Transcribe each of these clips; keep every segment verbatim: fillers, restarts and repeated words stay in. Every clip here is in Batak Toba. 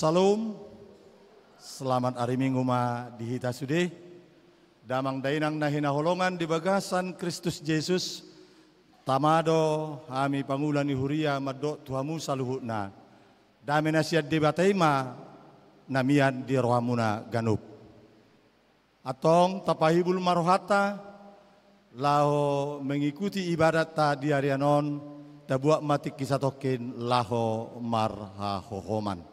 Shalom. Selamat ari Minggu ma di hita sude. Damang dainang na hinaholongan di bagasan Kristus Jesus. Tama do hami pangula ni huria mandok tu hamu saluhutna. Dame na sian Debata i ma na mian di rohamuna ganup. Antong tapahibul ma rohanta laho mengikuti ibadatta di arian on. Tabuat ma tingki satongkin laho marhahohoman.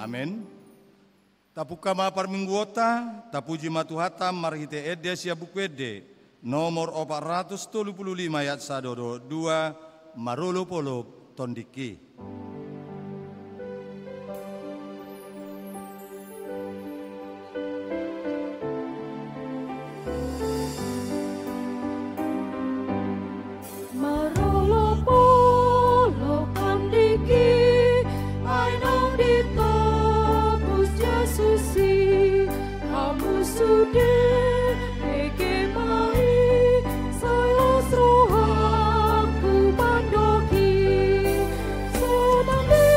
Amen. Tapungka ma parmingguonta, tapuji ma Tuhanta marhite ende sian Buku Ende nomor opat ratus tolu pulu lima ayat sada dohot dua, marolopolop tondihi. Marolopolop tondihi, ai naung ditobus Jesus i, hamu sude, bege ma i, sai las rohangku mandok i, sonang di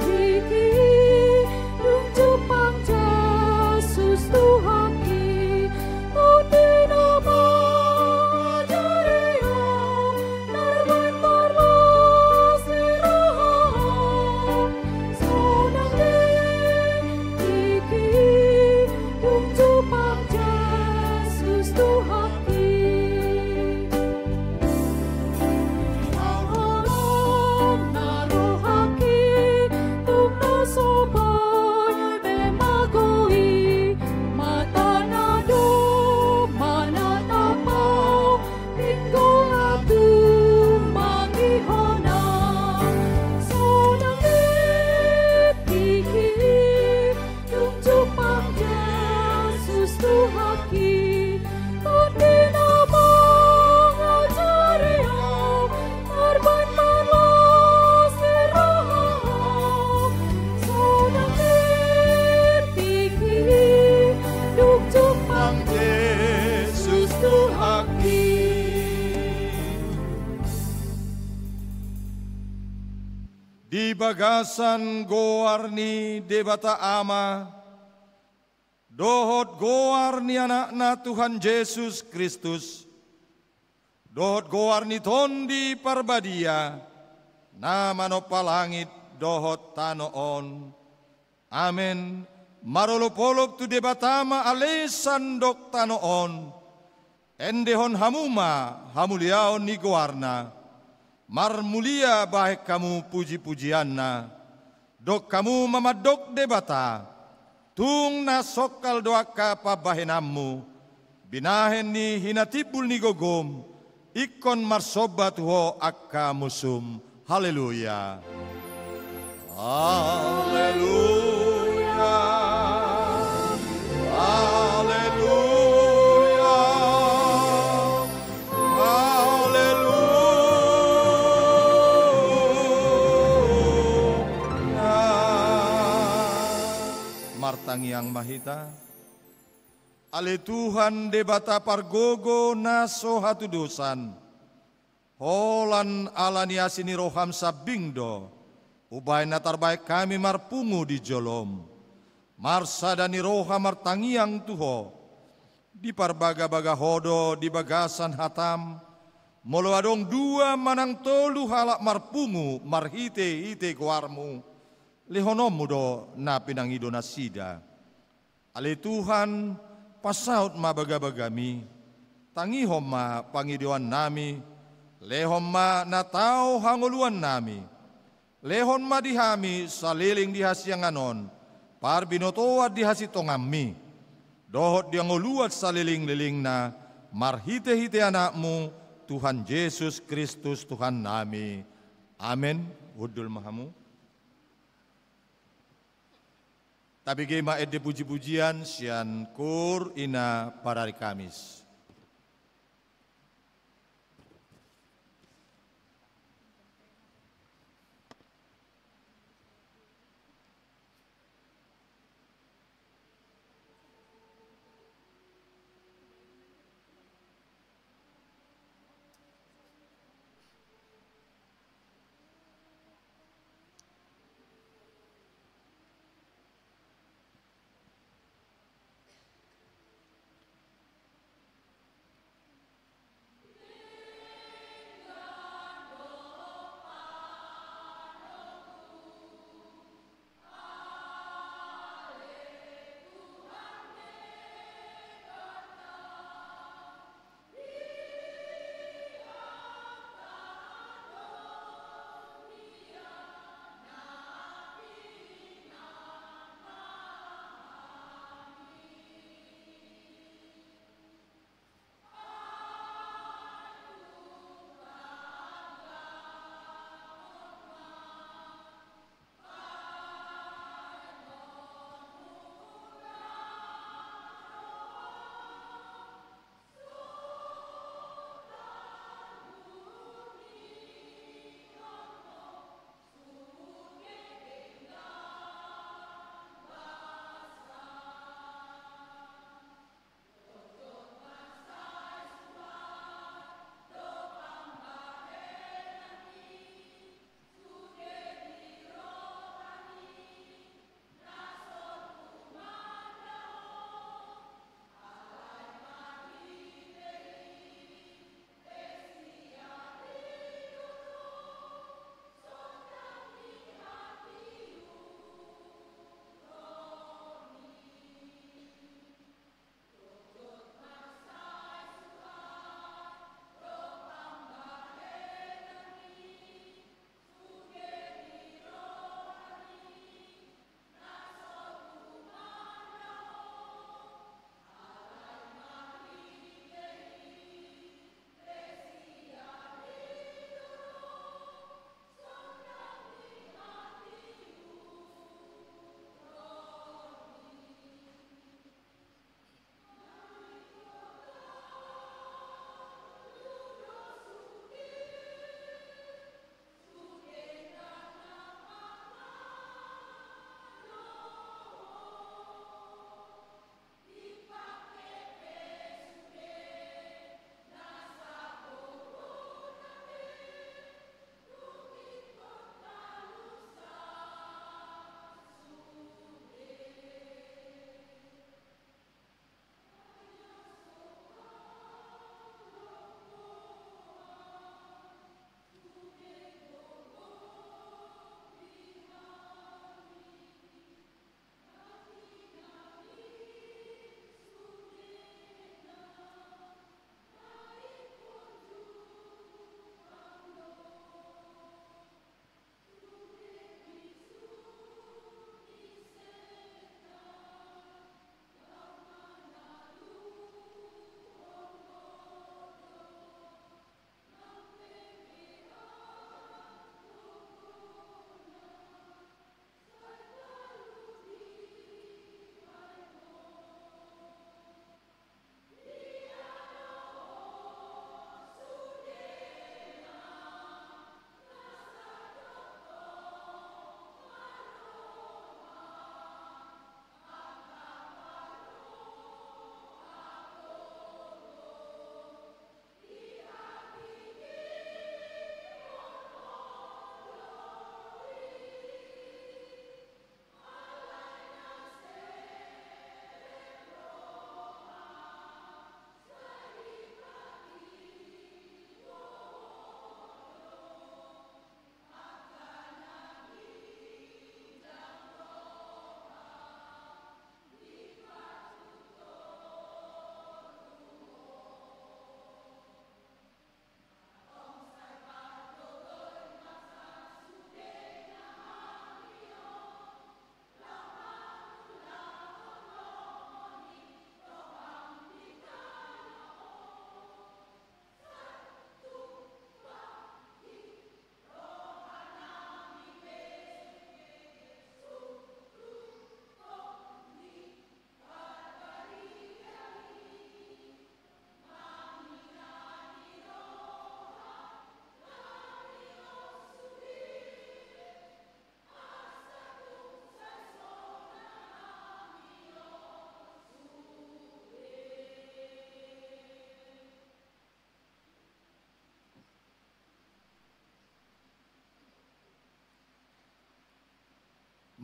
tingki i, dung jumpang Jesus Tuhanki, tondi na mangajari au, tarbaen marlas ni roha au, sonang di tingki i, dung jumpang Jesus Tuhanki. Au holong na rohangki, tung na so boi be mago i, mata na do manatap au, pinggol na tumangihon au, sonang di tingki i, dung jumpang Jesus Tuhanki, tondi na mangajari au, tarbaen marlas ni roha au, sonang di tingki i, dung jumpang Jesus Tuhanki. Di bagasan goar ni Debata Ama, dohot goar ni Anakna Tuhan Jesus Kristus, dohot goar ni Tondi Parbadia, na manompa langit dohot tano on. Amen. Marolopolop tu Debata ma ale sandok tano on. Endehon hamu ma hamuliaon ni goarna. Marmulia bahen hamu pujipujianna. Dok hamu ma mandok Debata, tung na songkal do angka pambahenanmu, binahen ni hinatimbul ni gogom, ingkon marsomba tu Ho angka musum. Haleluya. Haleluya. Haleluya. Haleluya. Martangiang ma hita. Ale Tuhan Debata pargogo na so hatudosan, holan ala ni asi ni roham sambing do umbahen na tarbahen hami marpungu di jolom. Marsada ni roha martangiang tu Ho. Diparbagabaga Ho do di bagasan hatam, molo adong dua manang tolu halak marpungu marhitehite goarmu, lehononmu do na pinangido nasida. Ale Tuhan, pasaut ma bagabagami, tangihon ma pangidoannami, lehon ma na tau hangoluannami. Lehon ma di hami saleleng di hasiangan on parbinotoan di hasintonganmi, dohot di hangoluan salelenglelengna, marhitehite Anakmu, Tuhan Jesus Kristus Tuhannami. Amen. Hundul ma hamu. Tabege ma ende pujipujian sian Koor Ina Parari Kamis.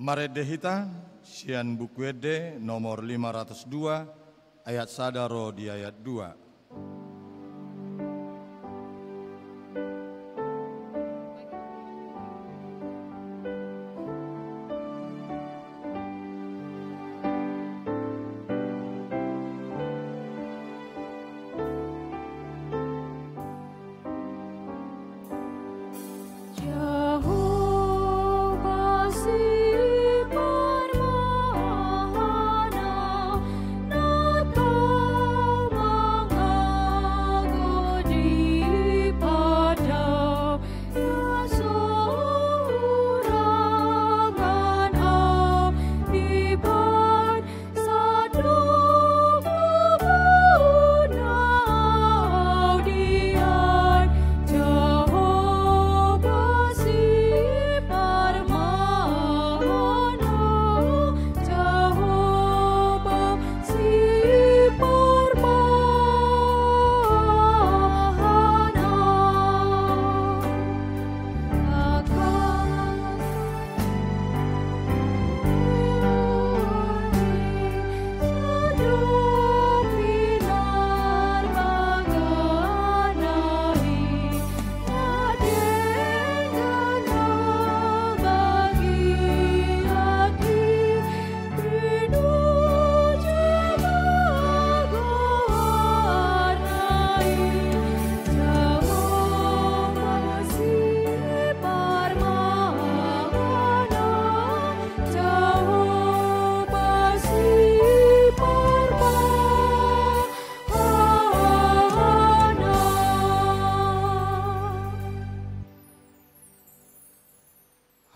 Marende hita sian Buku Ende nomor lima ratus dua, ayat sada ro di ayat dua.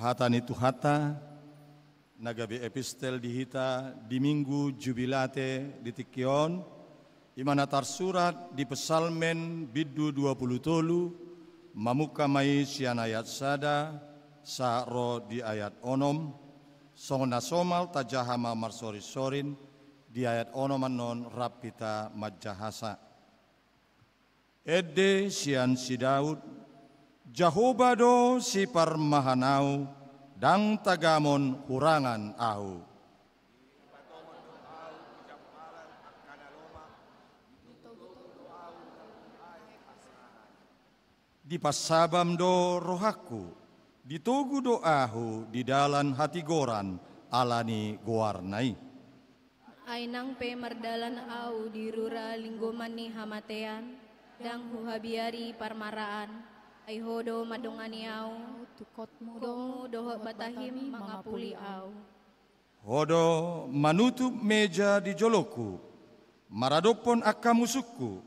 Hata ni Tuhanta, na gabe epistel di hita di Minggu Jubilate di tingki on, i ma na tarsurat di Psalmen bindu dua pulu tolu, mamungka ma i sian ayat sada sahat ro di ayat onom, songon na somal tajaha ma marsorinsorin, di ayat onom annon rap hita manjahasa. Ende sian si Daud. Jahowa do siparmahan ahu, ndang tagamon hurangan ahu. Dipansabam do rohangku, ditogu do ahu di dalan hatigoran ala ni goarna i. Ai nang pe mardalan ahu di rura linggoman ni hamatean, ndang huhabiari parmaraan, ai Ho do mandongani ahu, tungkotmu dohot batahim mangapuli ahu. Ho do manutup meja di jolongku, maradophon angka musungku,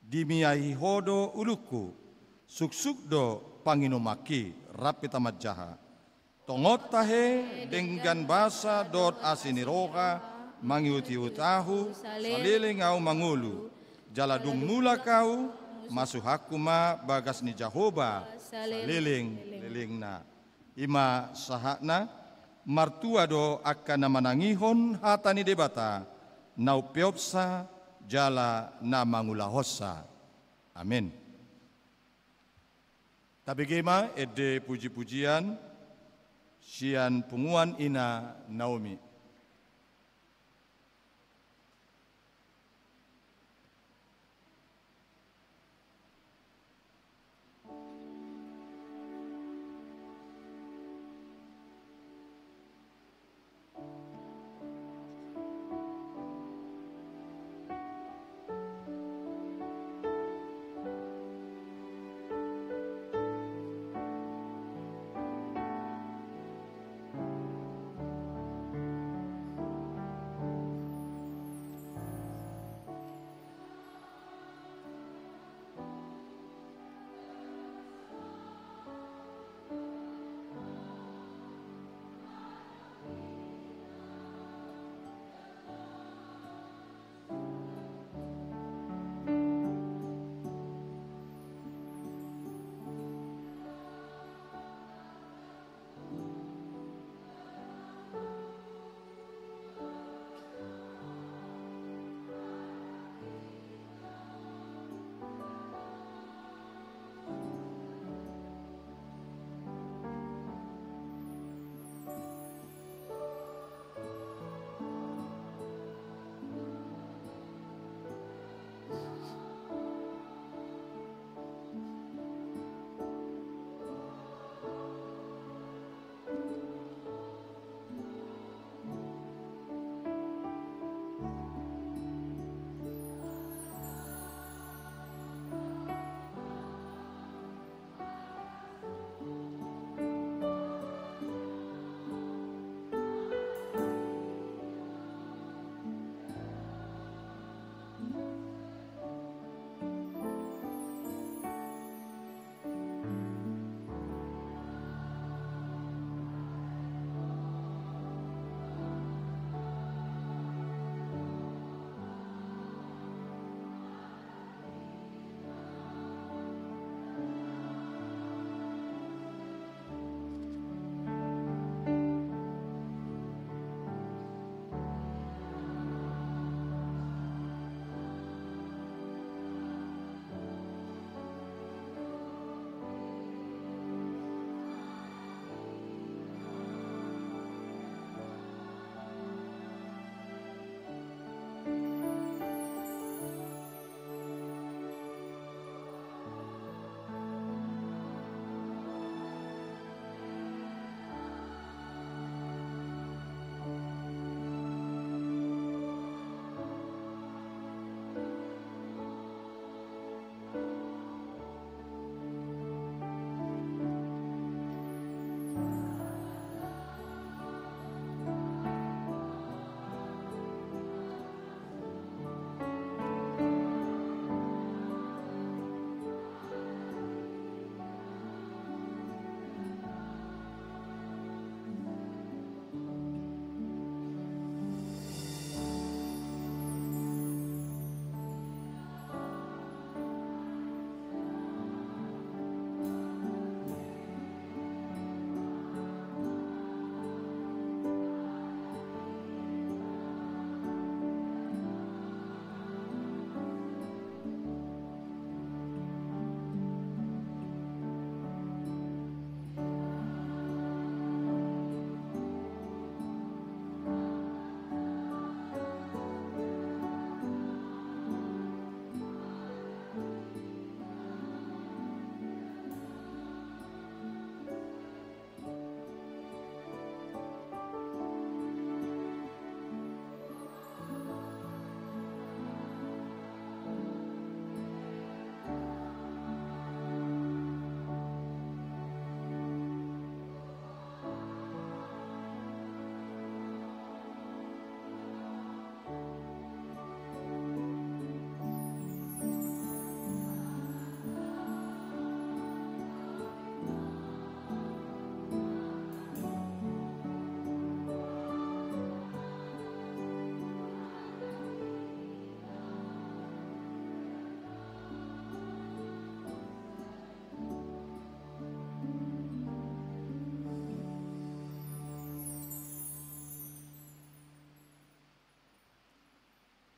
dimiai Ho do ulungku, suksuk do panginumanki, rap hita manjaha. Tongon tahe denggan basa dohot asi ni roha, mangihutihut ahu, saleleng ahu mangolu, jala dung mulak ahu, masuhakku ma bagas ni Jahowa, saleleng-lelengna. I ma sahatna, martua do angka na manangihon hata ni Debata, na umpeopsa, jala na mangulahonsa. Amen. Tabege ma ende pujipujian sian punguan ina Naomi.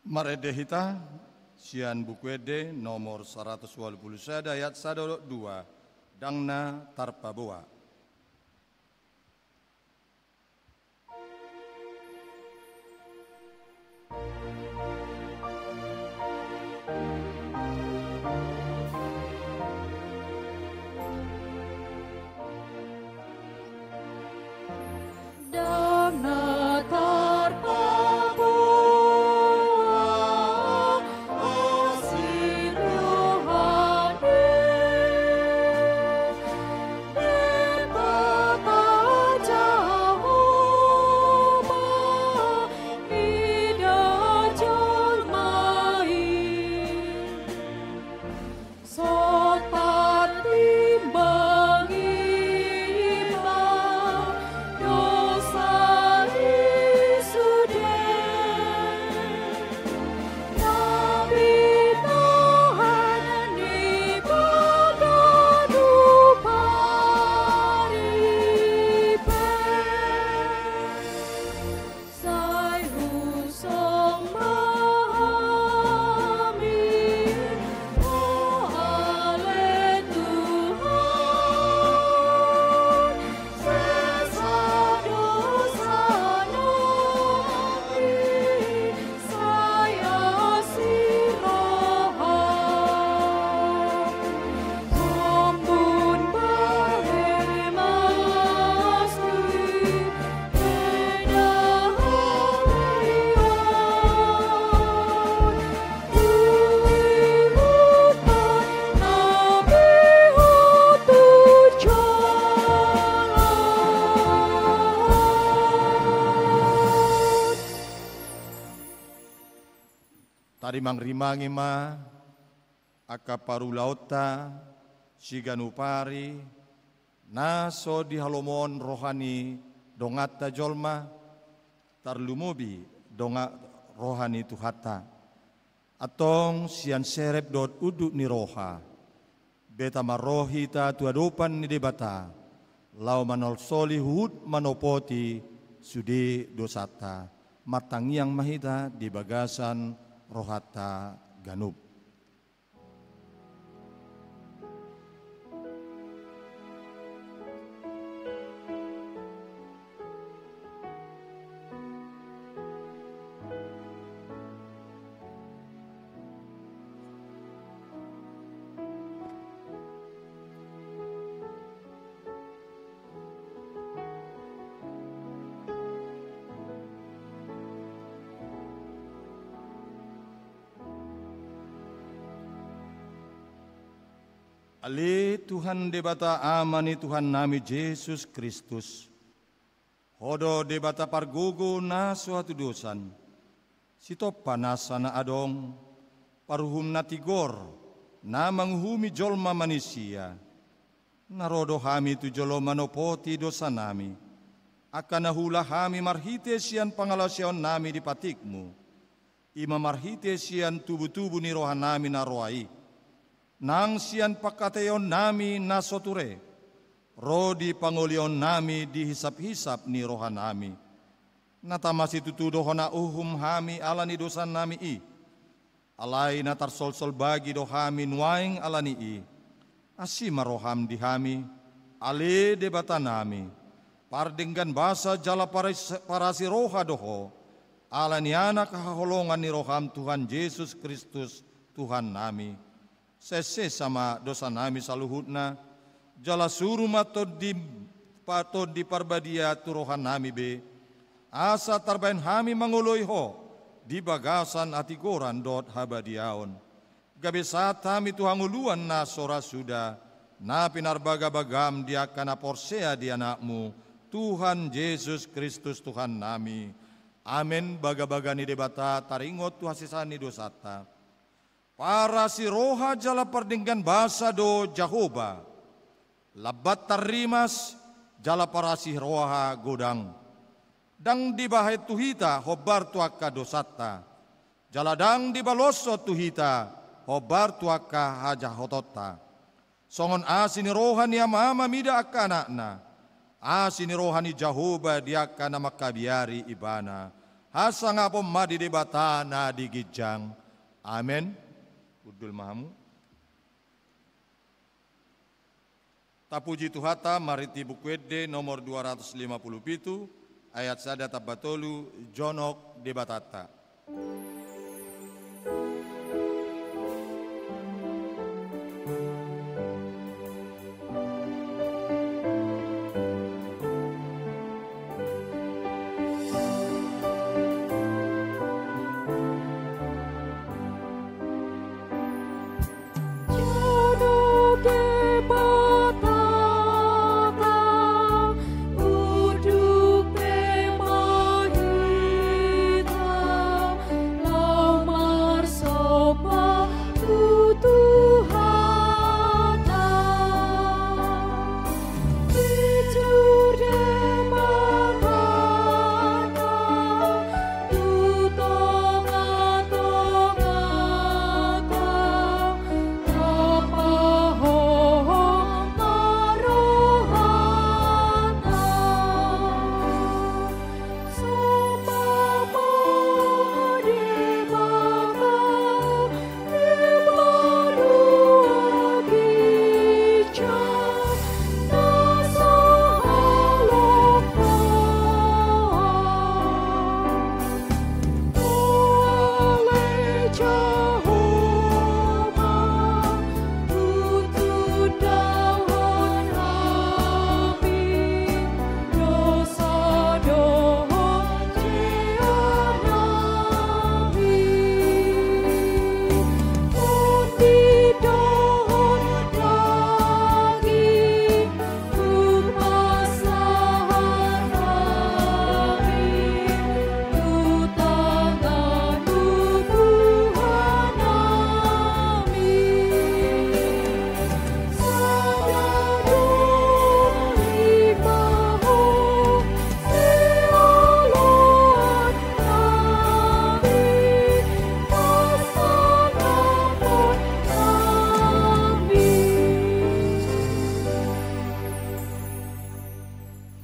Marende hita sian Buku Ende nomor saratus ualu pulu sada, ayat sada dohot dua, ndang na tarpaboa. Ndang na tarpaboa asi ni roha-Ni, Debata Jahowa, mida jolma i. Sopat timbang i ma dosa i sude. Na binoan ni paganup ari pe. Sai husong ma hami, o ale Tuhan, sesa dosa nami, sai asi roha. Tarimangrimangi ma angka parulaonta siganup ari, na so dihalomohon roha ni donganta jolma, tarlumobi dongan roha ni Tuhanta. Antong sian serep dohot unduk ni roha, beta ma ro hita tu adopan ni Debata, laho manolsoli huhut manopoti sude dosanta. Martangiang ma hita di bagasan rohanta ganup. Ale Tuhan Debata, Ama ni Tuhannami Jesus Kristus, Ho do Debata pargogo na so hatudosan, sitompa nasa na adong, paruhum na tigor, na manguhumi jolma manisia. Na ro do hami tu jolo manopoti dosanami, angka na huula hami marhite sian pangalaosion nami di patikmu. I ma marhite sian tubutubu ni rohanami na roa i, nang sian pangkataion nami na so ture, ro di pangolihon nami di hisaphisap ni rohanami. Na tama situtu do hona uhum hami ala ni dosanami i, alai na tarsolsol bagi do hami nuaeng ala ni i. Asi ma roham di hami, ale Debatanami, pardenggan basa jala paras-, parasi roha do ho, ala ni Anak haholongan ni roham Tuhan Jesus Kristus, Tuhannami. Sesesa ma dosanami saluhutna, jala suru ma Tondi, pa-, Tondi Parbadia tu rohanami be, asa tarbahen hami mangoloi ho di bagasan hatigoran dohot habadiaon. Gabe sahat hami tu hangoluan na so ra suda, na pinarbagabagam di angka na porsea di Anakmu, Tuhan Jesus Kristus Tuhannami. Amen. Bagabaga ni Debata taringot tu hasesaan ni dosanta. Parasi roha jala pardenggan basa do Jahowa. Lambat tarrimas jala parasi roha godang. Ndang dibahen tu hita hombar tu angka dosanta, jala ndang dibaloshon tu hita hombar tu angka hajahatonta. Songon asi ni roha ni amaama mida angka anakna, asi ni roha ni Jahowa di angka na mangkabiari ibana. Hasangapon ma di Debata na di ginjang. Amen. Hundul ma hamu. Tapuji Tuhanta, marhite Buku Ende nomor dua ratus lima puluh pitu, ayat sada tamba tolu, jonok Debatanta.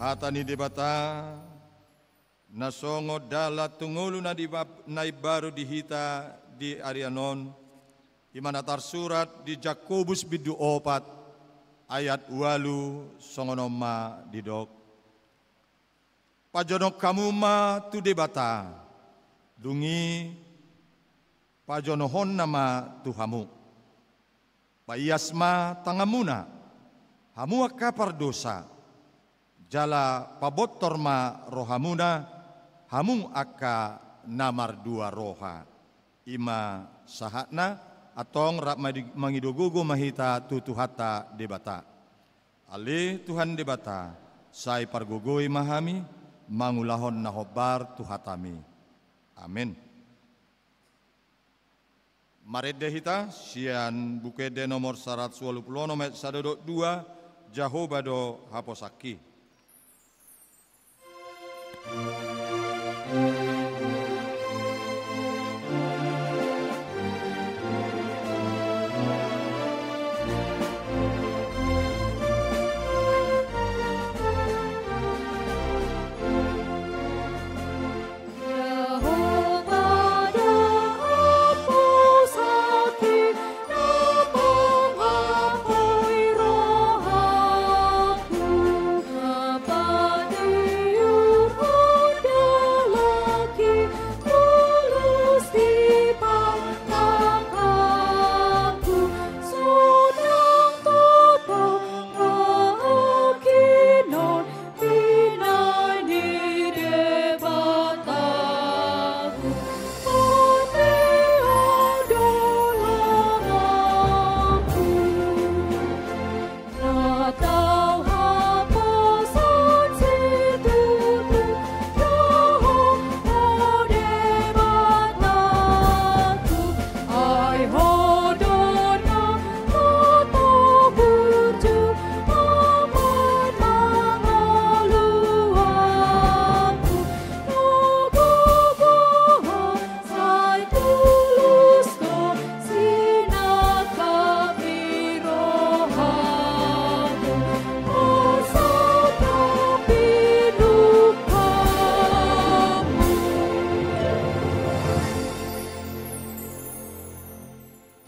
Hata ni Debata, na songon dalan tu ngolu na di bab-, na imbaru di hita di arian on, i ma na tarsurat di Jakobus bindu opat ayat ualu, songon on ma didok: Pajonok hamu ma tu Debata, dung i pajonohonna ma tu hamu. Paias ma tanganmuna, hamu angka pardosa, jala pabontor ma rohamuna, hamu angka na mardua roha. I ma sahatna. Antong rap ma di-, mangido gogo ma hita tu Tuhanta Debata. Ale Tuhan Debata, sai pargogoi ma hami mangulahon na hombar tu hataMi. Amen. Marende hita sian Buku Ende nomor saratus ualu pulu onom ayat sada dohot dua, Jahowa do haposanki.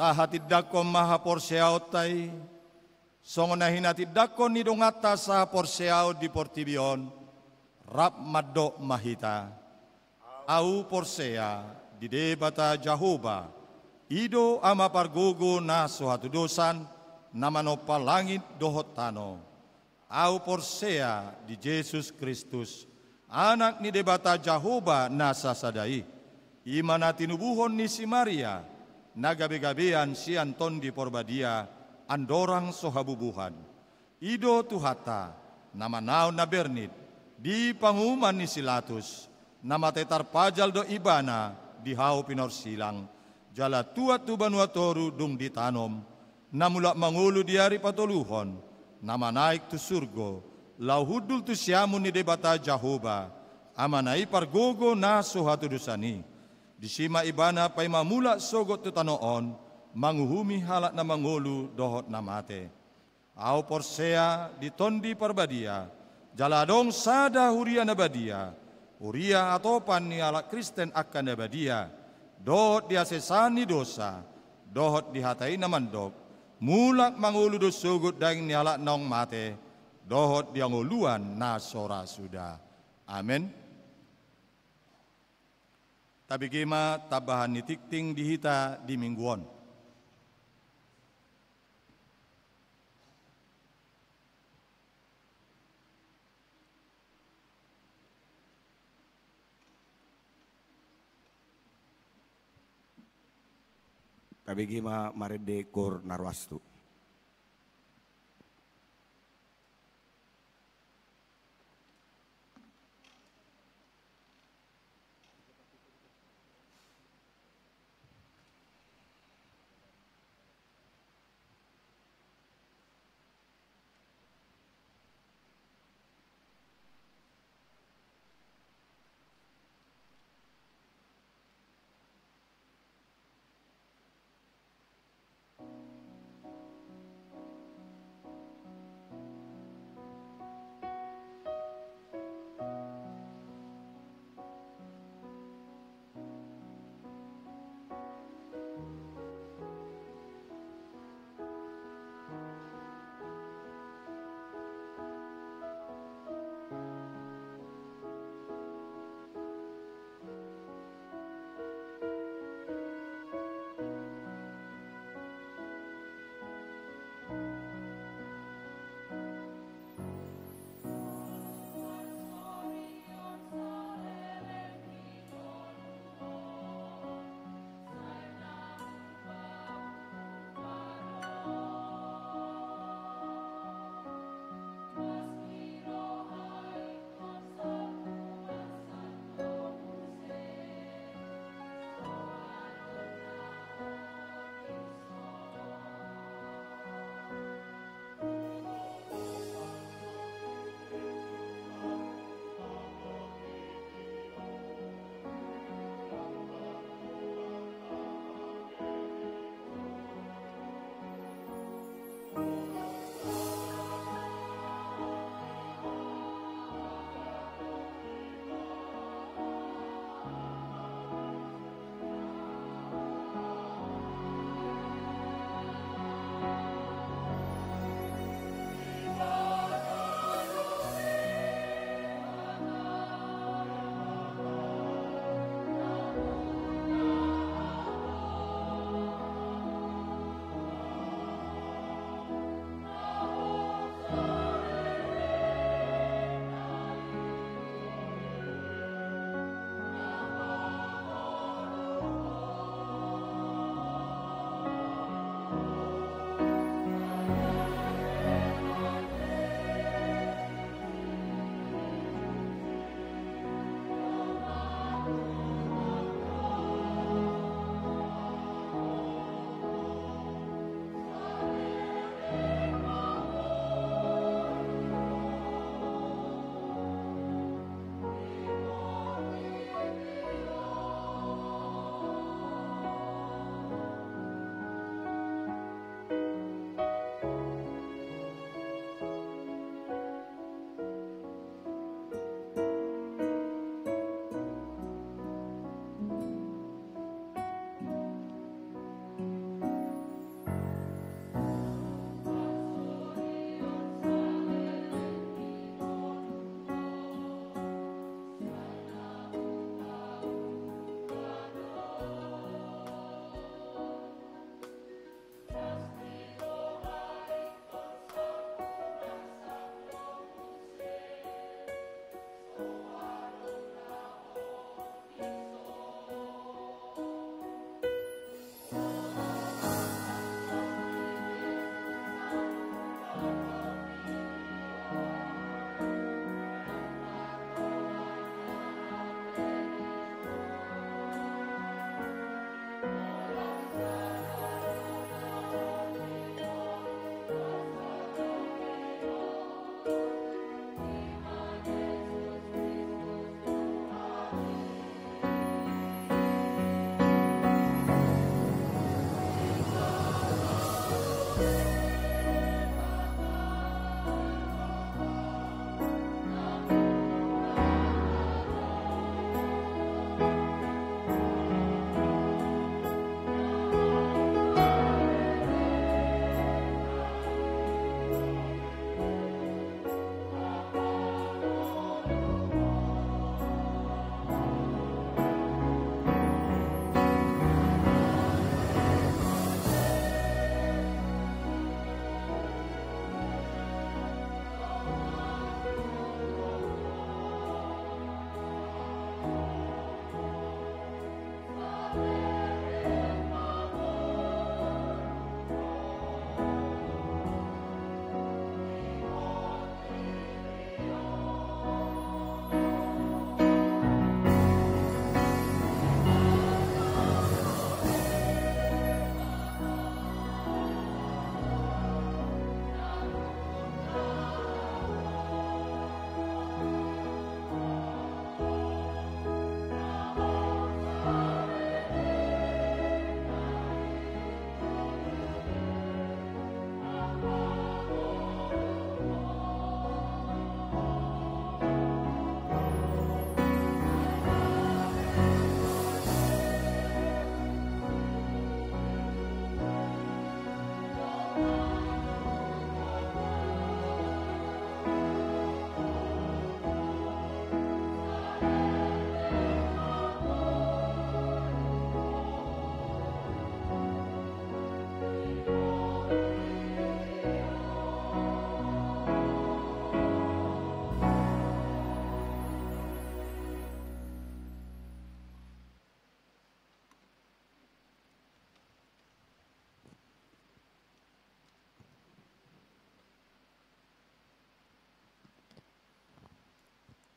Tahatindangkon ma haporseaonta i, songon na hinatindangkon ni donganta sahaporseaon di portibi on, rap mandok ma hita. Ahu porsea di Debata Jahowa, i do Ama pargogo na so hatudosan, na manompa langit dohot tano. Ahu porsea di Jesus Kristus, Anak ni Debata Jahowa na sasada i. I ma na tinubuhon ni si Maria, na gabegabean sian Tondi Porbadia, andorang so habubuhan. I do Tuhanta, na manaon na bernit, di panguhuman ni si Latus, na mate tarpajal do Ibana di hau pinorsilang, jala tuat tu banua toru dung ditanom, na mulak mangolu di ari patoluhon, na manaek tu surgo, laho hundul tu siamun ni Debata Jahowa, Amana i pargogo na so hatudosan i. Disi ma Ibana paima mulak sogot tu tano on, manguhumi halak na mangolu dohot na mate. Ahu porsea di Tondi Parbadia, jala adong sada huria na badia, huria hatopan ni halak Kristen angka na badia, dohot di hasesaan ni dosa, dohot di hata i na mandok, mulak mangolu do sogot daging ni halak naung mate, dohot di hangoluan na so ra suda. Amen. Tabege ma tambahan ni tingting di hita di Minggu on. Tabege ma marende koor na roastu.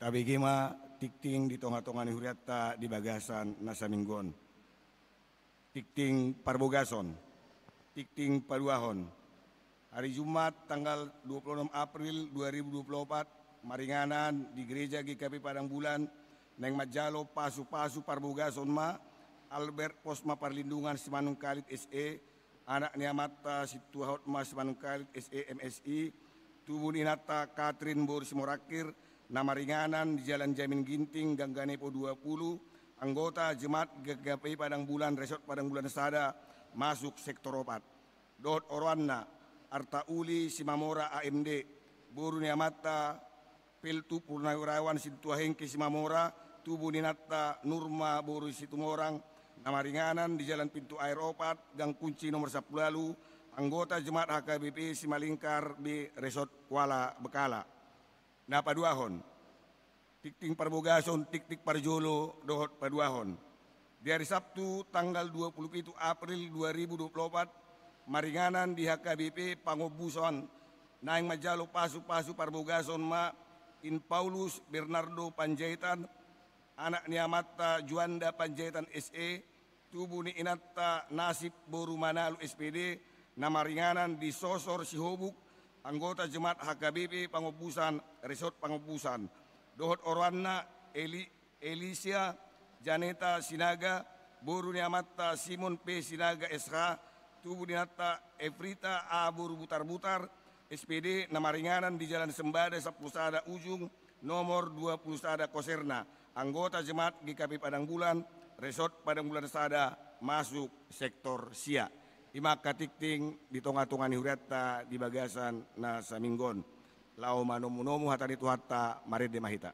Tabege ma tingting di tonga-tonga ni hurianta di bagasan na saminggu on. Tingting parbogason, tingting paduahon. Hari Jumat tanggal dua puluh enam April dua ribu dua puluh empat, maringanan di Gereja G K P Padang Bulan, naeng manjalo pasu-pasu parbogason ma Albert Posma Parlindungan Simanungkalit S E, anak ni amanta Sintua Hotma Simanungkalit S E M Si, tubu ni inanta Katrin boru Simorangkir, na maringanan di Jalan Jamin Ginting, Gang Ganepo dua puluh, anggota Jemaat G K P Padang Bulan, Resort Padang Bulan Sada, masuk sektor opat. Dohot oroanna, Artauli Simamora A M D, boru ni amanta Peltu Purnawirawan Sintua Hengki Simamora, tubu ni inanta Nurma boru Situmorang, na maringanan di Jalan Pintu Air opat, Gang Kunci nomor sampulu ualu, anggota Jemaat H K B P Simalingkar B, Resort Kuala Bekala. Na paduahon, tingting parbogason, tingting parjolo dohot paduahon. Di hari Sabtu tanggal dua puluh pitu April dua ribu dua puluh empat, maringanan di H K B P Pangombusan, naeng manjalo pasu-pasu parbogason ma In Paulus Bernardo Panjaitan, anak ni amanta Juanda Panjaitan S E, tubu ni inanta Nasib boru Manalu S P D, na maringanan di Sosor Sihobuk, anggota Jemaat H K B P Pangombusan, Resort Pangombusan. Dohot oroanna Eli-, Elisia Janeta Sinaga, boru ni amanta Simon P Sinaga S H, tubu ni inanta Efrita A boru Butarbutar, S P D, na maringanan di Jalan Sembada sampulu sada Ujung, nomor dua puluh sada Koserna, anggota Jemaat G K P Padang Bulan, Resort Padang Bulan Sada, masuk sektor sia. I ma angka tingting di tonga-tonga ni hurianta di bagasan na saminggu on. Laho manomu-nomu hata ni Tuhanta, marende ma hita.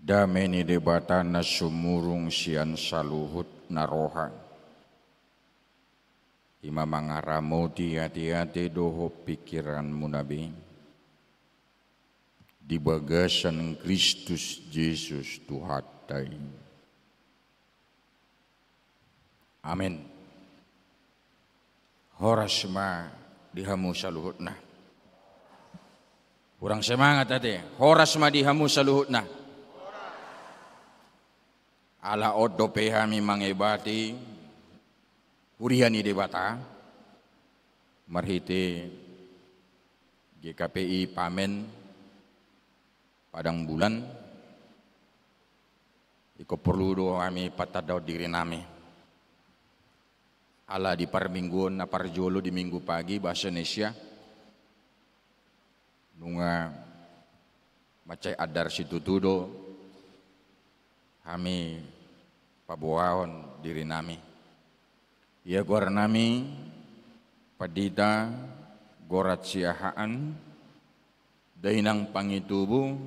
Dame ni Debata na sumurung sian saluhut na roha, i ma mangaramoti ateate dohot pingkiranmuna be di bagasan Kristus Jesus Tuhanta i. Amen. Horas ma di hamu saluhutna. Hurang semangat ate. Horas ma di hamu saluhutna. Ala on dope hami mangebati huria ni Debata marhite G K P I Pamen Padang Bulan, ingkon porlu do hami patandahon dirinami. Ala di parmingguon na parjolo di Minggu pagi bahasa Indonesia, nunga mansai andar situtu do hami paboahon dirinami. Ia goarnami Pandita Gorat Siahaan, Dainang Pangitubu,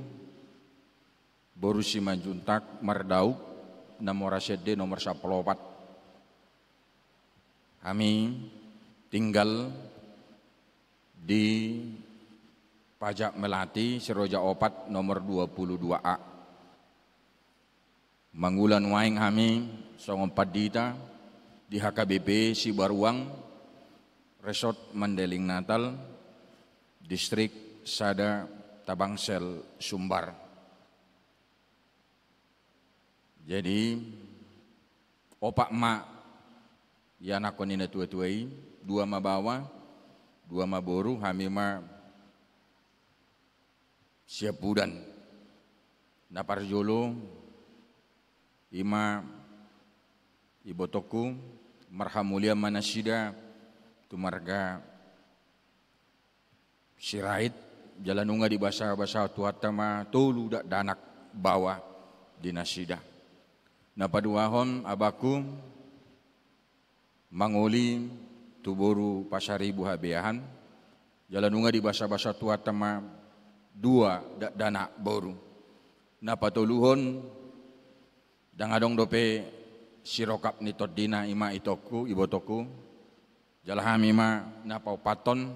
boru Simanjuntak Mardauk, na mora sende nomor sampulu opat. Hami tinggal di Pajak Melati, Siroja opat, nomor dua puluh dua A. Mangula nuaeng hami songon pandita di H K B P Sibaruang, Resort Mandeling Natal, Distrik sada Tabangsel, Sumbar. Jadi, opat ma ianakhon ni natuatua i, dua ma baoa, dua ma boru, hami ma siampudan. Na parjolo, i ma ibotongku, marhamulian ma nasida tu marga Sirait, jala nunga dibasabasa Tuhanta ma tolu dakdanak baoa di nasida. Na paduahon, abangku, mangoli tu boru Pasaribu Habeahan, jala nunga dibasabasa Tuhanta ma dua dakdanak boru. Na patoluhon, ndang adong dope sirongkap ni tondina, i ma itongku, ibotongku, jala hami ma na paopathon,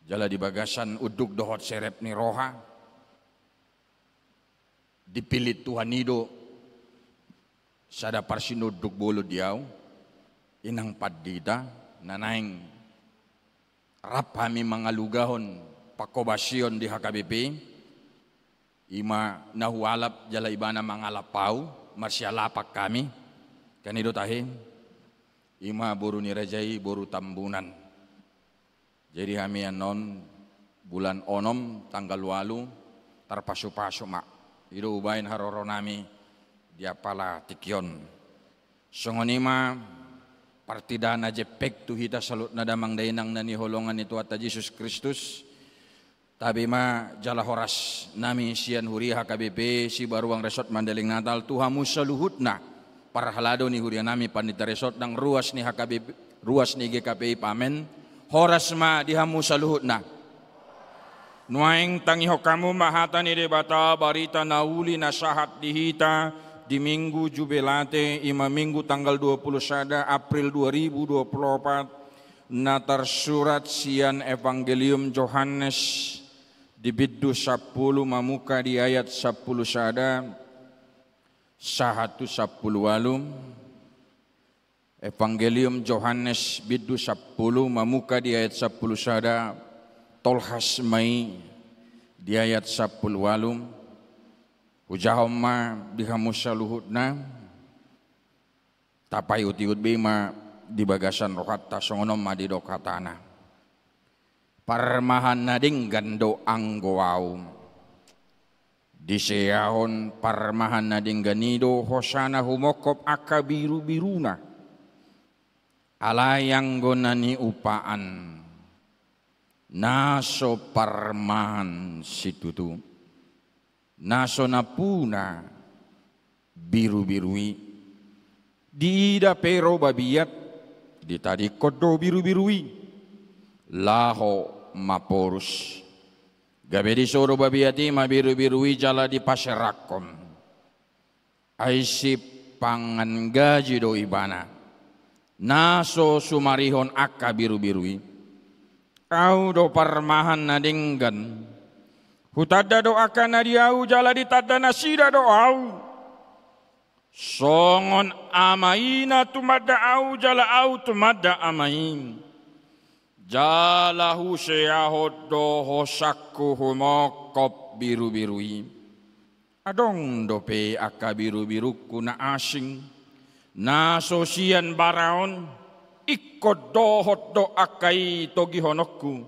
jala di bagasan unduk dohot serep ni roha, dipillit Tuhan i do sada parsinonduk bolon di ahu, inang pandita, na naeng rap hami mangalugahon pangkobasion di H K B P, i ma na hualap jala ibana mangalap ahu, marsialapan hami, kan i do tahe, i ma boru ni raja i, boru Tambunan. Jadi hami annon bulan onom tanggal ualu tarpasupasu ma. I do umbahen haroronami di apala tingki on. Songon i ma partida na jempek tu hita saluhutna damang dainang na hinaholongan ni Tuhanta Jesus Kristus. Tabe ma jala horas nami sian huria H K B P Sibaruang Resort Mandeling Natal tu hamu saluhutna. Parhalado ni huria nami, pandita resort nang ruas ni H K B P, ruas ni G K P I Pamen, horas ma di hamu saluhutna. Nuaeng tangihon hamu ma hata ni Debata, barita na uli na sahat di hita di Minggu Jubilate, i ma Minggu tanggal dua puluh sada April dua ribu dua puluh opat, na tarsurat sian Evangelium Johannes di bindu sampulu, mamungka di ayat sampulu sada sahat tu sampulu ualu. Evangelium Johannes bindu sampulu, mamungka di ayat sampulu sada, tolhas ma i di ayat sampulu ualu. Hujahahon ma di hamu saluhutna, tapaihutihut be i ma di bagasan rohanta. Songon on ma didok hatana: Parmahan na denggan do anggo ahu. Diseahon parmahan na denggan i do hosana humongkop angka birubiruna. Alai anggo na niupaan, na so parmahan situtu, na so nampuna birubiru i. Diida pe ro babiat, ditadingkon do birubiru i laho maporus. Gabe disodo babiat i ma birubiru i jala dipaserahkon. Ai sipangan gaji do ibana, na so sumarihon angka birubiru i. Ahu do parmahan na denggan. Hutanda do angka na di ahu jala ditanda nasida do ahu. Songon Ama i na tumanda ahu jala ahu tumanda Ama i, Jala huseahon do hosangku humongkop birubiru i. Adong dope angka birubirungku na asing, na so sian bara on, ingkon dohot do angka i togihononku.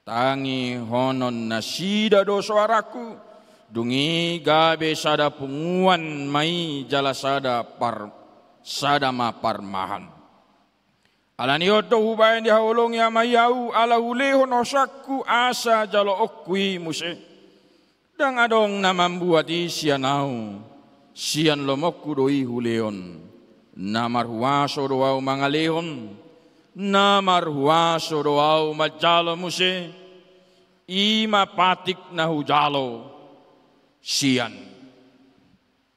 Tangihonon nasida do soarangku, dung i gabe sada punguan ma i jala sada par-, sada ma parmahan. Ala ni on do hubaen dihaholongi Ama i ahu, ala hulehon hosangku asa jaloonku i muse. Ndang adong na mambuat i sian ahu, sian lomoku do i hulehon. Na marhuaso do ahu mangalehon, na marhuaso do ahu manjalo muse, i ma patik na hujalo sian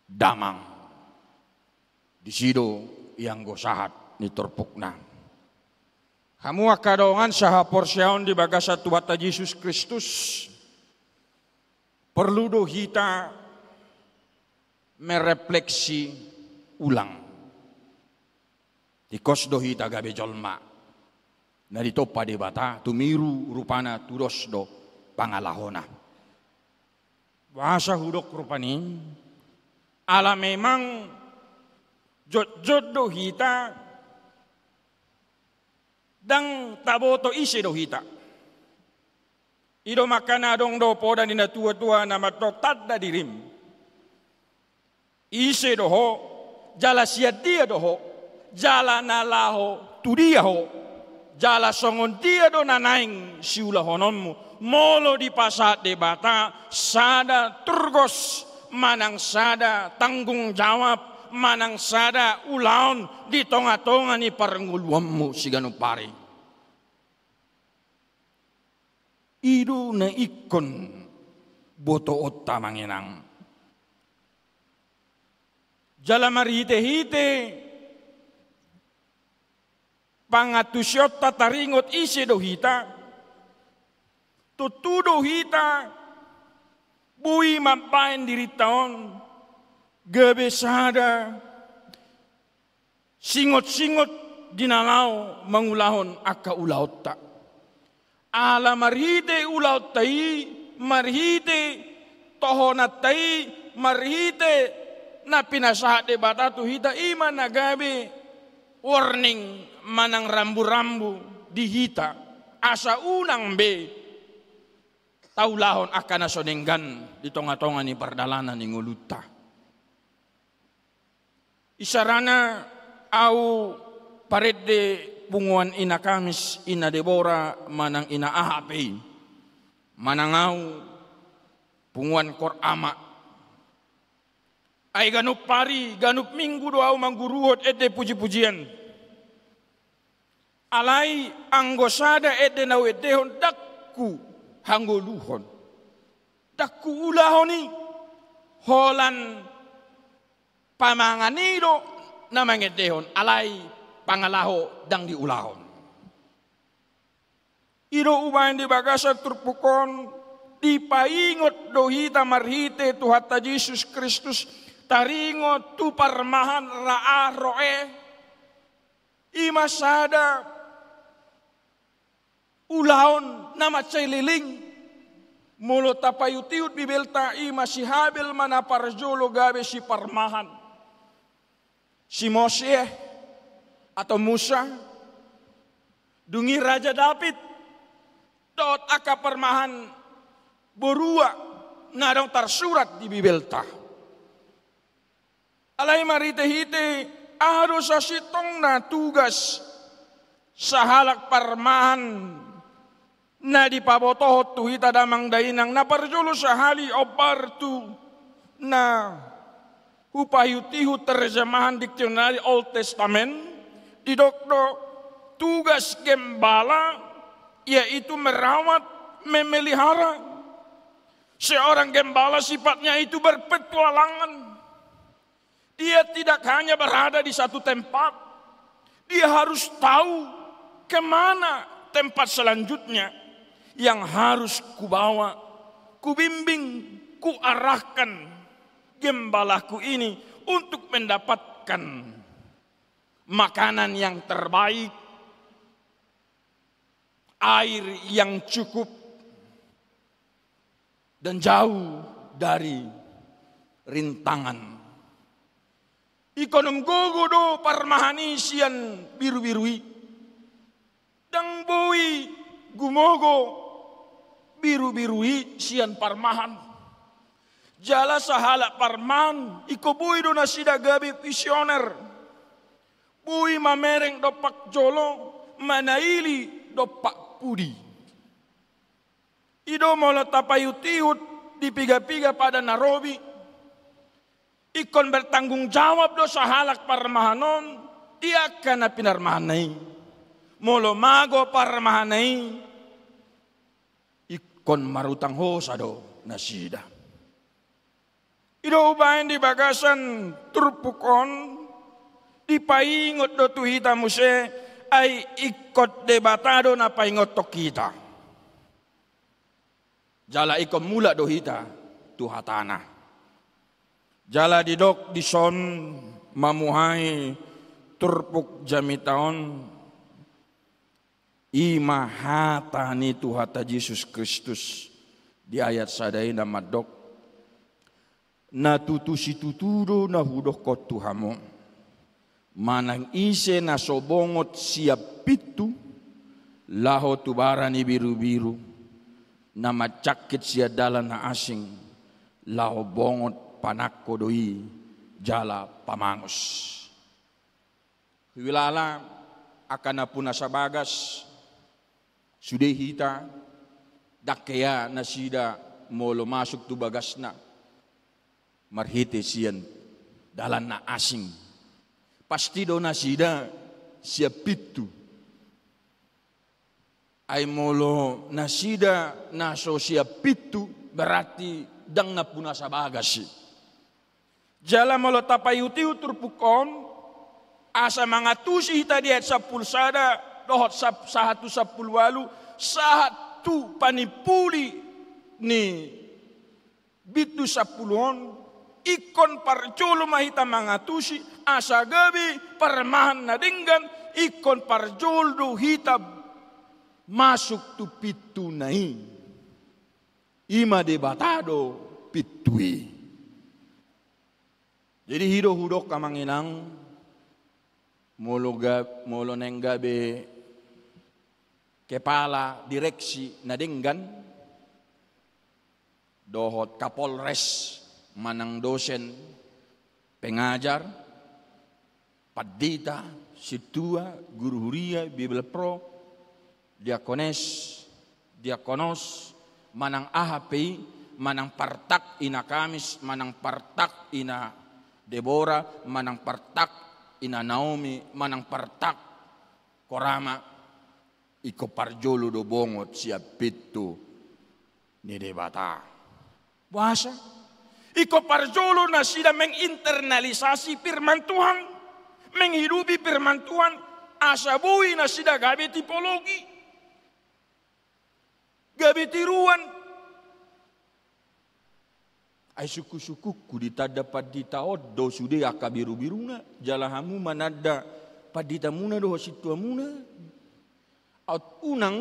Damang. Disi do ianggo sahat ni turpukna. Hamu angka dongan sahaporseaon di bagasan Tuhanta Jesus Kristus, porlu do hita merefleksi ulang. Tingkos do hita gabe jolma na ditompa Debata, tumiru rupana, tudos do pangalahona. Boasa hudok rupani? Ala memang jotjot do hita ndang taboto ise do hita. I do makana adong do poda ni natuatua na mandok tanda dirim. Ise do ho, jala sian dia do ho, jala na laho tu dia ho, jala songon dia do na naeng siulahononmu, molo dipasahat Debata sada turgos manang sada tanggung jawab manang sada ulaon di tongatonga ni parngoluonmu siganup ari. I do na ingkon botoonta, Amang Inang. Jala marhitehite pangantusionta taringot ise do hita, tontu do hita boi mambaen dirinta on gabe sada singotsingot di na laho mangulahon angka ulaonta. Ala marhite ulaonta i, marhite tohonanta i, marhite na pinasahat Debata tu hita, i ma na gabe warning manang ramburambu di hita, asa unang be taulahon angka na so denggan di tongatonga ni pardalanan ni ngolunta. Isarana ahu parende punguan Ina Kamis, Ina Debora, manang ina aha pe i, manang ahu punguan Kor Ama. Ai ganup ari, ganup minggu do ahu mangguruhon ende pujipujian. Alai anggo sada ende na huendehon, ndang huhangoluhon, ndang huulahon i. Holan pamangan i do na mangendehon, alai pangalaho ndang diulahon. I do umbahen di bagasan turpuk on, dipaingot do hita marhite Tuhanta Jesus Kristus, taringot tu parmahan ra aha roe. I ma sada ulaon na mansai leleng. Molo tapaihutihut Bibelta, i ma si Habel ma na parjolo gabe siparmahan. Si Mose atau Musa, dung i Raja Daud, dohot angka parmahan borua na adong tarsurat di Bibelta. Alai marhitehite aha do sasintongna tugas sahalak parmahan na dipabotohon tu hita damang dainang? Na parjolo sahali, ombar tu na hupaihutihut terjemahan diksionari Old Testament, didok do tugas gembala yaitu merawat, memelihara. Seorang gembala sifatnya itu berpetualangan. Dia tidak hanya berada di satu tempat, dia harus tahu ke mana tempat selanjutnya yang harus kubawa, kubimbing, kuarahkan gembalaku ini untuk mendapatkan makanan yang terbaik, air yang cukup dan jauh dari rintangan. Ingkon gogo do parmahan i sian birubiru i. Ndang boi gumogo birubiru i sian parmahan. Jala sahalak parmahan ingkon boi do nasida gabe visioner. Boi mamereng dompak jolo, manaili dompak pudi. I do molo tapaihutihut di pigapiga pada na robi, ingkon bertanggung jawab do sahalak parmahan on di angka na pinarmahanna i. Molo mago parmahanna i, ingkon marutang hosa do nasida. I do umbahen di bagasan turpuk on, dipaingot do tu hita muse, ai ingkon Debata do na paingothon hita. Jala ingkon mulak do hita tu hatana. Jala didok dison mamuhai turpuk jamita on, i ma hata ni Tuhanta Jesus Kristus di ayat sada i na mandok, na tutu situtu do na hudokhon tu hamu, manang ise na so bongot sian pintu laho tu bara ni birubiru, na manjangkit sian dalan na asing, laho bongot panangko do i jala pamangus. Huilala angka nampuna sabagas, sude hita, ndang hea nasida molo masuk tu bagasna marhite sian dalan na asing. Pasti do nasida sian pintu. Ai molo nasida na so sian pintu, berarti ndang nampuna sabagas i. Jala molo tapaihutihut turpuk on, asa mangantusi hita di ayat sampulu sada dohot sap-, sahat tu sampulu ualu, sahat tu panimpuli ni bindu sampulu on, ingkon parjolo ma hita mangantusi, asa gabe parmahan na denggan, ingkon parjolo do hita masuk tu pintuna i. I ma Debata do pintu i. Jadi i do hudok amang inang, molo ga-, molo naeng gabe kepala direksi na denggan, dohot kapolres manang dosen, pengajar, pandita, sintua, guru huria, Bibelvrouw, diakones, diakonos, manang aha pe i, manang partak ina Kamis, manang partak ina Debora, manang partak ina Naomi, manang partak Korama, ingkon parjolo do bongot sian pintu ni Debata. Boasa? Ingkon parjolo nasida menginternalisasi firman Tuhan, menghidupi firman Tuhan, asa boi nasida gabe tipologi, gabe tiruan. Ai sungkunsungkunku ditanda pandita on do sude angka birubiruna, jala hamu mananda panditamuna dohot sintuamuna. Aut unang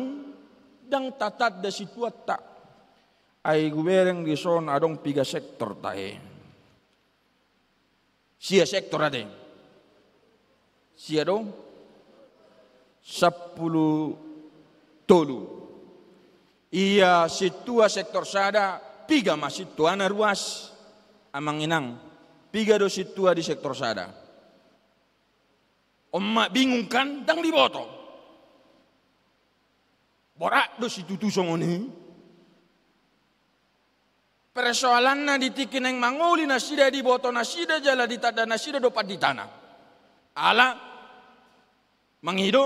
ndang tatanda sintuanta. Ai hubereng dison adong piga sektor tahe. Sia sektor ate? Sia do? Sampulu tolu. Ia sintua sektor sada, piga ma sintuana ruas? Amang inang, piga do sintua di sektor sada? On ma bingung kan, ndang diboto. Borat do situtu songon i. Persoalanna di tingki naeng mangoli nasida, diboto nasida jala ditanda nasida do panditana. Ala mangido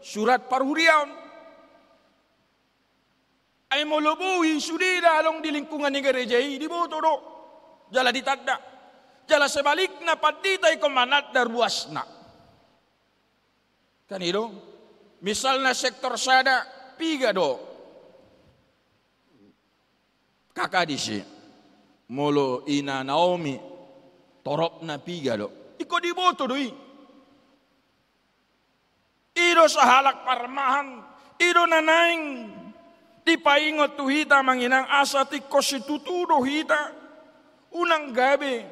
surat parhuriaon. Ai molo boi sude da adong di lingkungan ni gareja i, diboto do jala ditanda. Jala sebalikna pandita ingkon mananda ruasna. Kan i do? Misalna sektor sada, piga do K K disi? Molo ina Naomi, toropna piga do? Ingkon diboto do i. I do sahalak parmahan, I do na naeng dipaingot tu hita, amang inang, asa tingkos situtu do hita. Unang gabe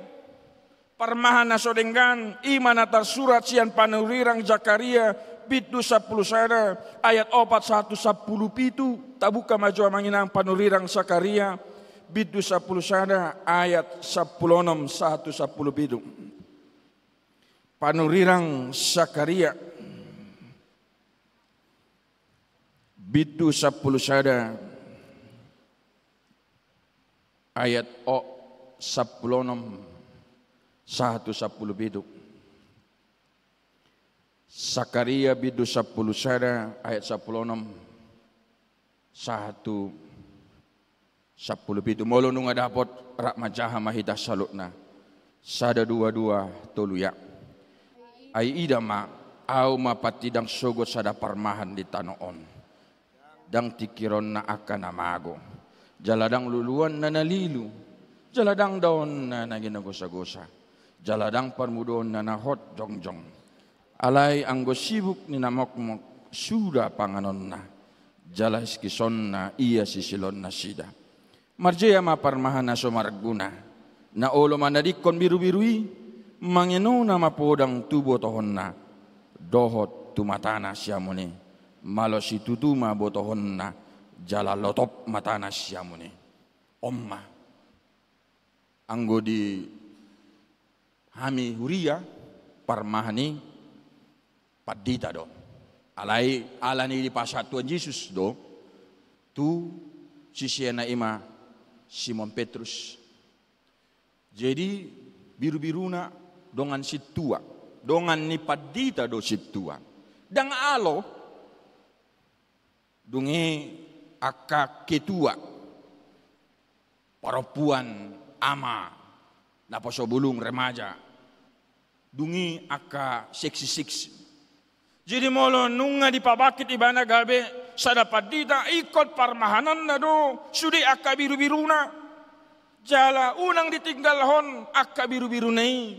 parmahan na so denggan, i ma na tarsurat sian panurirang Sakaria, bindu sampulu sada, ayat opat sahat tu sampulu pitu. Tabuka ma jo, amang inang, panurirang Sakaria, bindu sampulu sada, ayat sampulu onom sahat tu sampulu pitu. Panurirang Sakaria, bindu sampulu sada, ayat o, sampulu onom sahat tu sampulu pitu. Sakaria bindu sampulu sada, ayat sampulu onom sahat tu sampulu pitu. Molo nunga dapot, rap manjaha ma hita saluhutna. Sada, dua, dua, tolu, ya. Ai ida ma, ahu ma pantidang sogot sada parmahan di tano on. Ndang tingkironna angka na mago, jala ndang luluanna na lilu, jala ndang daonna na ginagosagosa, jala ndang parmudoonna na hot jongjong. Alai anggo sibuk ni na mokmok, suda panganonna, jala iskisonna ia sisilon nasida. Marjea ma parmahan na so marguna, na olo manadingkon birubiru i, mangenona ma podang tu botohonna dohot tu matana siamun i, malo situtu ma botohonna, jala lotop matana siamun i. On ma. Anggo di hami huria, parmahan i pandita do. Alai ala ni dipasahat Tuhan Jesus do tu siseanna, i ma Simon Petrus. Jadi, birubiruna dongan sintua, dongan ni pandita do sintua. Ndang alo. Dung i angka ketua, parompuan, ama, naposo bulung, remaja. Dung i angka seksi-seksi. Jadi molo nunga dipabangkit ibana gabe sada pandita, ingkon parmahananna do sude angka birubiruna. Jala unang ditinggalhon angka birubiruna i.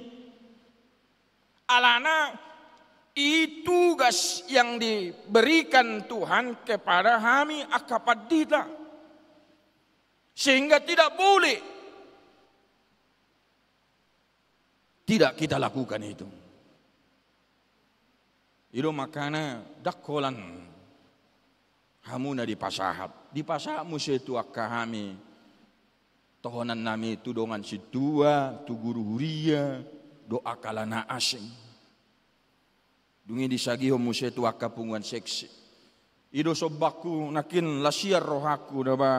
Alana i tugas yang diberikan Tuhan kepada hami angka pandita. Sehingga tidak boleh tidak kita lakukan itu. I do makana ndang holan hamu na dipasahat. Dipasahat muse tu angka hami tohonannami, tu dongan sintua, tu guru huria, dohot angka na asing. Dung i disagihon muse tu angka punguan seksi. I do sombaku, nangkin las sian rohangku da ba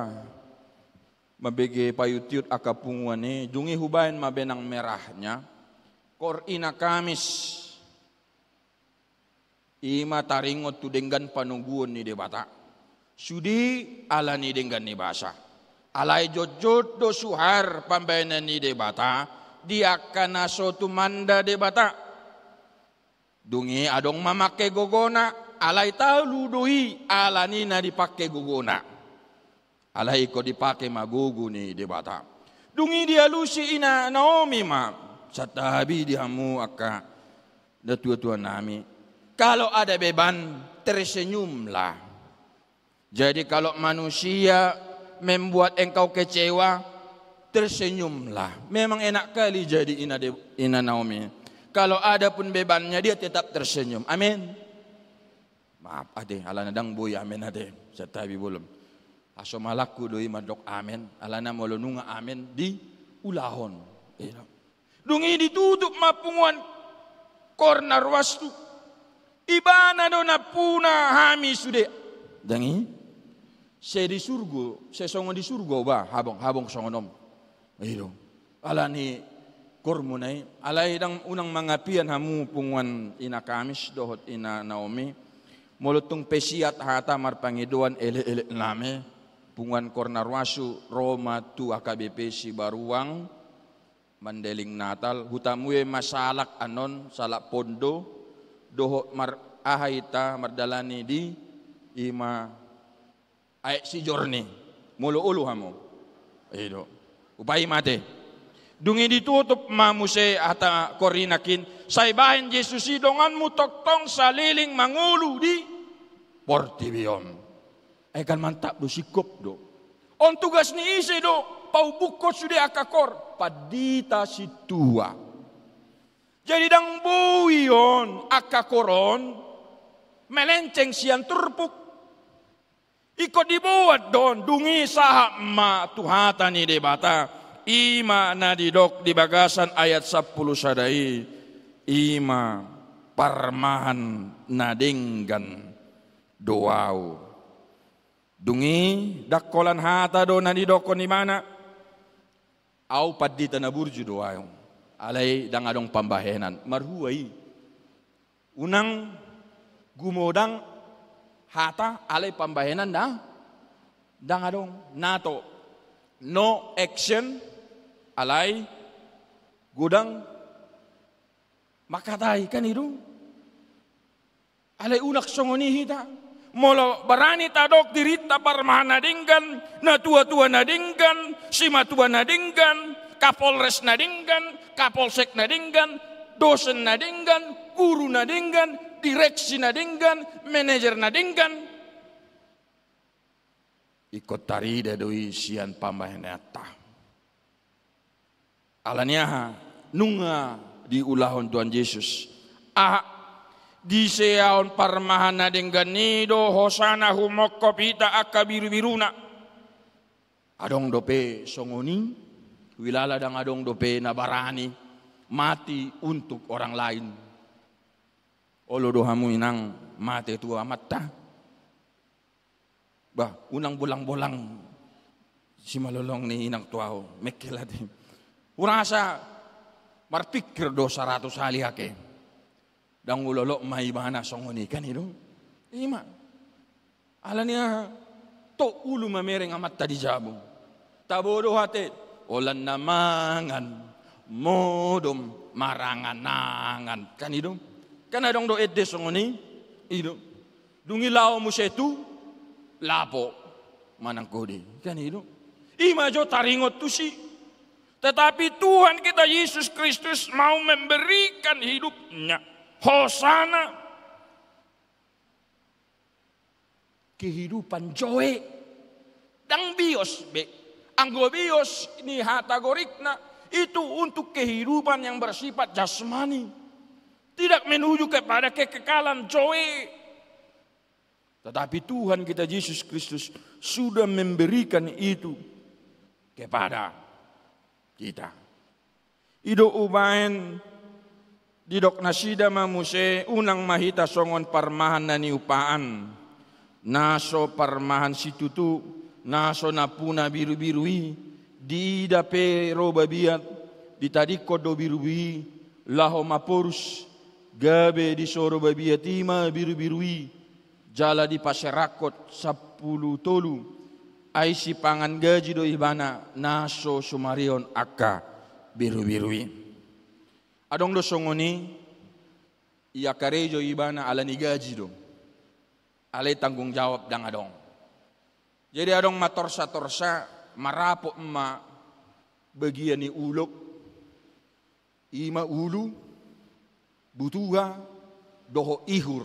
mambege paiut-iut angka punguan i, dung i hubaen ma benang merahnya. Koor Ina Kamis. I ma taringot tu denggan panoguon ni Debata. Sude ala ni denggan ni basa. Alai jotjot do suhar pambahenan ni Debata di angka na so tumanda Debata. Dung i adong ma mangke gogona, alai talu do i ala ni na dipangke gogona. Alai ingkon dipake ma gogo ni Debata. Dung i dialusi Ina Naomi ma, santabi di hamu angka natuatuanami. Kalau ada beban, tersenyumlah. Jadi kalau manusia membuat engkau kecewa, tersenyumlah. Memang enak kali jadi Ina De-, Ina Naomi. Kalau ada pun bebannya, dia tetap tersenyum. Amin. Maaf ate, alana ndang boi amen ate, santabi bolon. Hasomalangku do i mandok amen, alana molo nunga amen diulahon. Iya. Dung i ditutup ma punguan koor na ruas tu. Ibana do nampuna hami sude. Dung i. Sai di surgo, sai songon di surgo ba, habong, habong songon on. I do. Ala ni koormuna i, alai ndang, unang mangapian hamu punguan Ina Kamis dohot Ina Naomi. Molo tung pe siat hata marpangidoan elek-elek nami, punguan koor na ruas tu ro ma tu H K B P Sibaruang, Mandailing Natal, hutamue ma salak annon, salak pondo, dohot mar-, aha hita mardalani di, i ma aek sijorni, molo olo hamu. I do. Hupaima ate. Dung i ditutup ma muse hata koor i nangkin, sai bahen Jesus i donganmu tongtong saleleng mangolu di portibi on. Ai kan mantap do, singkop do. On tugas ni ise do, paumbukkon sude angka koor, pandita sintua. Jadi ndang boi on angka koor on melenceng sian turpuk. Ingkon diboan do on, dung i sahat ma tu hata ni Debata, i ma na didok di bagasan ayat sampulu sada i, i ma parmahan na denggan do ahu. Dung i ndang holan hata do na nidokkon ibana, ahu pandita na burju do ahu, alai ndang adong pambahenan. Marhua i? Unang gumodang hata alai pambahenan ndang, ndang adong. Nato, no action alai godang manghatai, kan i do? Alai unang songon i hita. Molo barani tadok dirinta parmahan na denggan, natuatua na denggan, simatua na denggan, kapolres na denggan, kapolsek na denggan, dosen na denggan, guru na denggan, direksi na denggan, manajer na denggan, ingkon tarida do i sian pambahenanta. Ala ni aha? Nunga diulahon Tuhan Jesus. Aha? Diseaon parmahan na denggan i do hosana humongkop hita angka birubiruna. Adong dope songon i? Huilala ndang adong dope na barani mati untuk orang lain. Olo do hamu inang mate tu amanta? Bah, unang bolangbolang simalolong ni inang tu ahu, mengkel ate. Hurasa marpingkir do saratus hali ake. Ndang ulolo ma ibana songon i, kan i do? I ma. Ala ni aha? Tok ulu mamereng amanta di jabu. Tabo do ate, holan na mangan modom maranganangan, kan i do? Kan adong do ende songon i? I do. Dung i laho muse tu lapo manang kode, kan i do? I ma jo taringot tusi. Tetapi Tuhan kita Yesus Kristus mau memberikan hidupnya. Hosana. Kehidupan, joy. Ndang bios be. Anggo bios ni hata Gorikna, itu untuk kehidupan yang bersifat jasmani. Tidak menuju kepada kekekalan, joy. Tetapi Tuhan kita Yesus Kristus sudah memberikan itu kepada kita. I do umbahen didok nasida ma muse, unang ma hita songon parmahan na niupaan, na so parmahan situtu, na so nampuna birubiru i. Diida pe ro babiat, ditadingkon do birubiru i, laho maporus, gabe disoro babiat i ma birubiru i, jala dipaserangkon sampulu tolu, ai sipangan gaji do ibana na so sumarihon angka birubiru i. Adong do songon i? Ia karejo ibana ala ni gaji do, alai tanggung jawab ndang adong. Jadi adong ma torsa-torsa, marapot ma bagian ni ulok, i ma ulu, butuha, dohot ihur.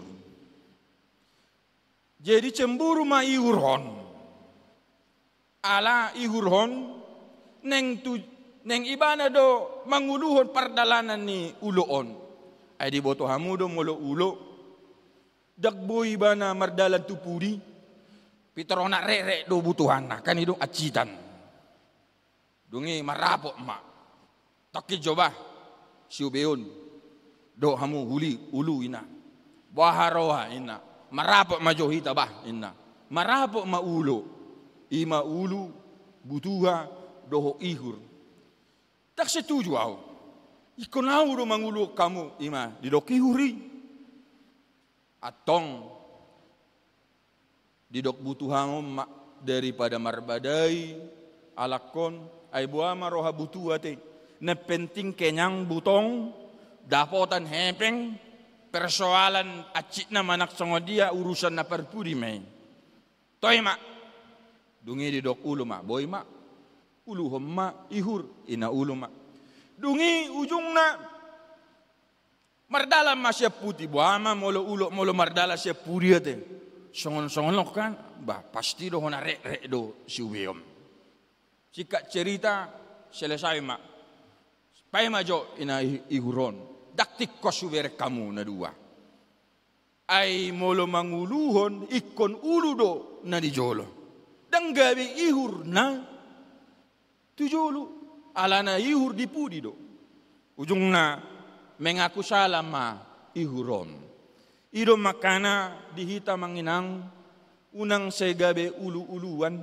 Jadi cemburu ma ihurhon. Ala ihurhon, naeng tu, naeng ibana do manguluhon pardalanan ni ulok on. Ai diboto hamu do molo ulok, ndang boi ibana mardalan tu pudi. Pintor onak rerek do butuhanna, kan i do, acitan. Dung i marapot ma. Tongkin jo bah, siubeon. Dohot hamu uli, ulu, inna. Boha roha, inna. Marapot ma jo hita bah, inna. Marapot ma ulok. I ma ulu, butuha, dohot ihur. Ndang setuju ahu. Ingkon ahu do manguluhon hamu, i ma didok ihur i. Antong didok butuha on ma daripada marbadai, alangkon, ai boha ma roha butuha ate. Na penting kenyang butong, dapotan hepeng, persoalan ancitna manang songon dia, urusan na parpudi ma i. Toe ma. Dung i didok ulu ma, boi ma. Uluhon ma ihur, inna ulu ma. Dung i ujungna mardalan ma sian pudi, boha ma molo ulok molo mardalan sian pudi ate. Songon-songon on kan, bah, pasti do hona rekrek do siubeon. Singkat cerita, selesai ma. Paima jo ina i-, ihur on. Ndang tingkos hubereng hamu na dua. Ai molo manguluhon, ingkon ulu do na di jolo. Ndang gabe ihurna tu jolo, alana ihur di pudi do. Ujungna mengaku sala ma ihur on. I do makana di hita amang inang, unang sai gabe ulu-uluan.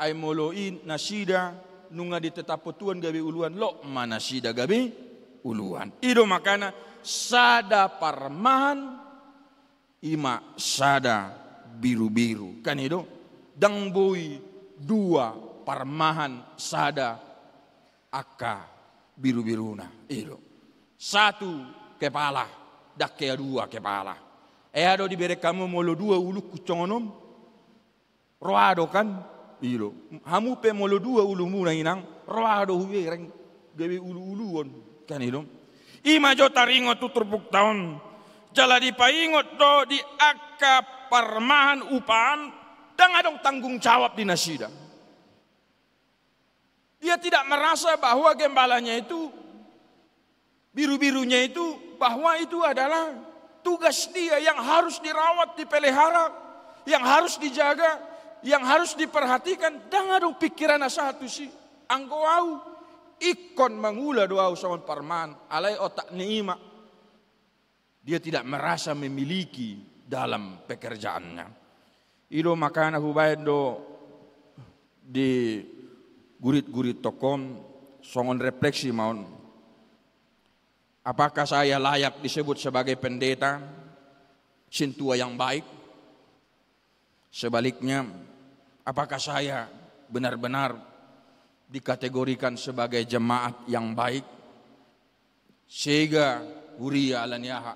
Ai molo i nasida nunga ditetapon Tuhan gabe uluan, lot ma nasida gabe uluan. I do makana sada parmahan, i ma sada birubiru. Kan i do, ndang boi dua parmahan sada angka birubiruna. I do. Satu kepala, ndang hea dua kepala. Ea do dibereng hamu molo dua ulungku songon on? Roa do kan? I do. Hamu pe molo dua ulumuna inang, roa do hubereng gabe ulu-uluon. Kan i do. I ma jo taringot tu turpukta on. Jala dipaingot do di angka parmahan upaan, ndang adong tanggung jawab di nasida. Dia tidak merasa bahwa gembalanya itu, biru-birunya itu, bahwa itu adalah tugas dia yang harus dirawat, dipelihara, yang harus dijaga, yang harus diperhatikan. Ndang adong pikiran na sahat tusi. Anggo au, ingkon mangula do au songon parmahan, alai otak ni i ma. Dia tidak merasa memiliki dalam pekerjaannya. I do makana hubaen do di gurit-gurit tongkon, songon refleksi ma on. Apakah saya layak disebut sebagai pendeta, sintua yang baik? Sebaliknya, apakah saya benar-benar dikategorikan sebagai jemaat yang baik? Sega huria alani aha?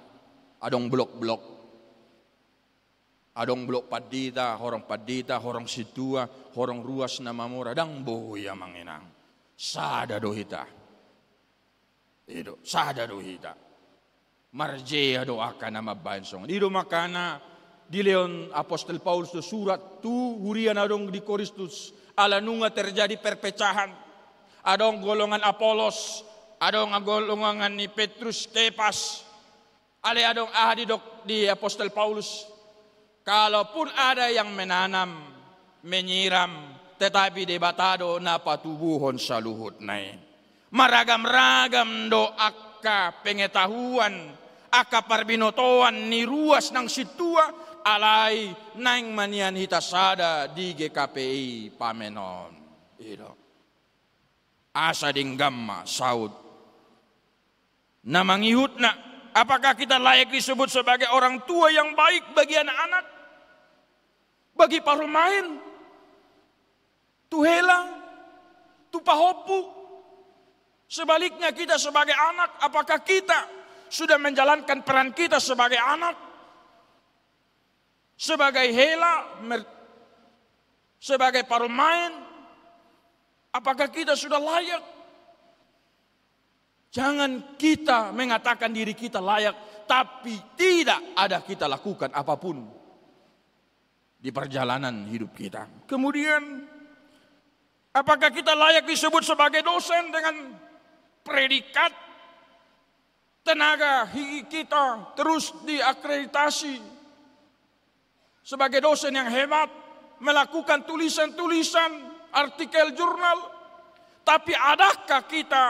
Adong blok-blok. Adong blok pandita, horong pandita, horong sintua, horong ruas na mamora, ndang boi amang inang. Sada do hita. I do, sada do hita. Marjea do angka na mambaen songon i. I do makana dilehon apostel Paulus do surat tu huria na adong di Korintus, ala nunga terjadi perpecahan. Adong golongan Apolos, adong golongan ni Petrus, Kepas. Alai adong aha didok di apostel Paulus? Kalaupun ada yang menanam, menyiram, tetapi Debata do na patubuhon saluhutna i. Maragam-ragam do angka pengetahuan, angka parbinotoan ni ruas nang sintua, alai naeng ma nian hita sada di G K P I Pamenon. I do. Asa denggan ma saut na mangihutna. Apakah kita layak disebut sebagai orang tua yang baik bagi anak-anak? Bagi parumaen? Tu hela? Tu pahompu? Sebaliknya, kita sebagai anak, apakah kita sudah menjalankan peran kita sebagai anak? Sebagai hela, mer-, sebagai parumaen? Apakah kita sudah layak? Jangan kita mengatakan diri kita layak, tapi tidak ada kita lakukan apapun di perjalanan hidup kita. Kemudian, apakah kita layak disebut sebagai dosen dengan predikat tenaga hi-, kita terus diakreditasi sebagai dosen yang hebat, melakukan tulisan-tulisan, artikel jurnal. Tapi adakah kita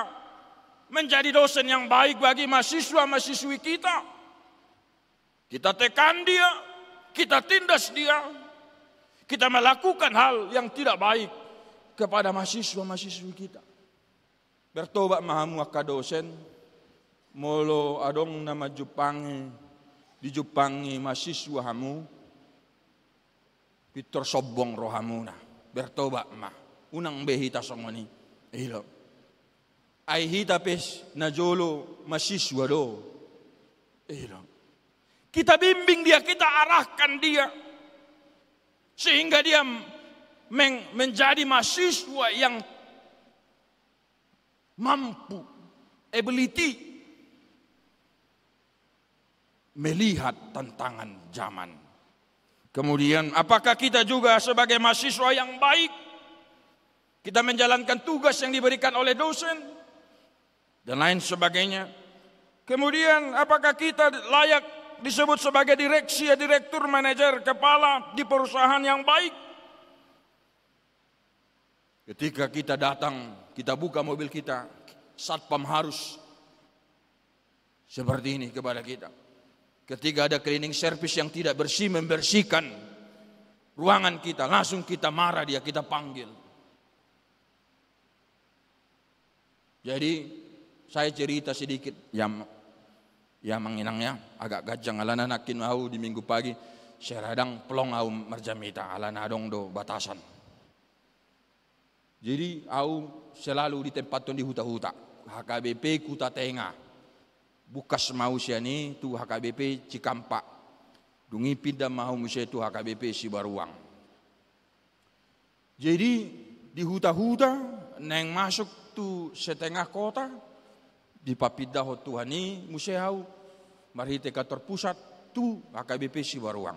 menjadi dosen yang baik bagi mahasiswa-mahasiswi kita? Kita tekan dia, kita tindas dia, kita melakukan hal yang tidak baik kepada mahasiswa-mahasiswi kita. Bertobat ma hamu angka dosen, molo adong na manjumpangi, dijumpangi mahasiswa hamu, pintor sombong rohamuna. Bertobat ma, unang be hita songon i. I do. Ai hita pe najolo mahasiswa do. I do. Kita bimbing dia, kita arahkan dia. Sehingga dia men-, menjadi mahasiswa yang mampu, ability melihat tantangan zaman. Kemudian, apakah kita juga sebagai mahasiswa yang baik? Kita menjalankan tugas yang diberikan oleh dosen dan lain sebagainya. Kemudian, apakah kita layak disebut sebagai direksi, ya, direktur, manajer, kepala di perusahaan yang baik? Ketika kita datang, kita buka mobil kita, satpam harus seperti ini kepada kita. Ketika ada cleaning service yang tidak bersih, membersihkan ruangan kita, langsung kita marah dia, kita panggil. Jadi, saya cerita sedikit, ya, ya, manginang, ya, agak ganjang alana nangkin au di Minggu pagi, sai ra dang plong au marjamita, alana adong do batasan. Jadi, au selalu ditempathon di huta-huta, H K B P Kuta Tenga. Bukas ma au sian i tu H K B P Cikampak. Dung i pinda ma au muse tu H K B P Sibaruang. Jadi, di huta-huta naeng masuk tu setengah kota, dipapindahon Tuhan i muse au marhite kantor pusat tu H K B P Sibaruang.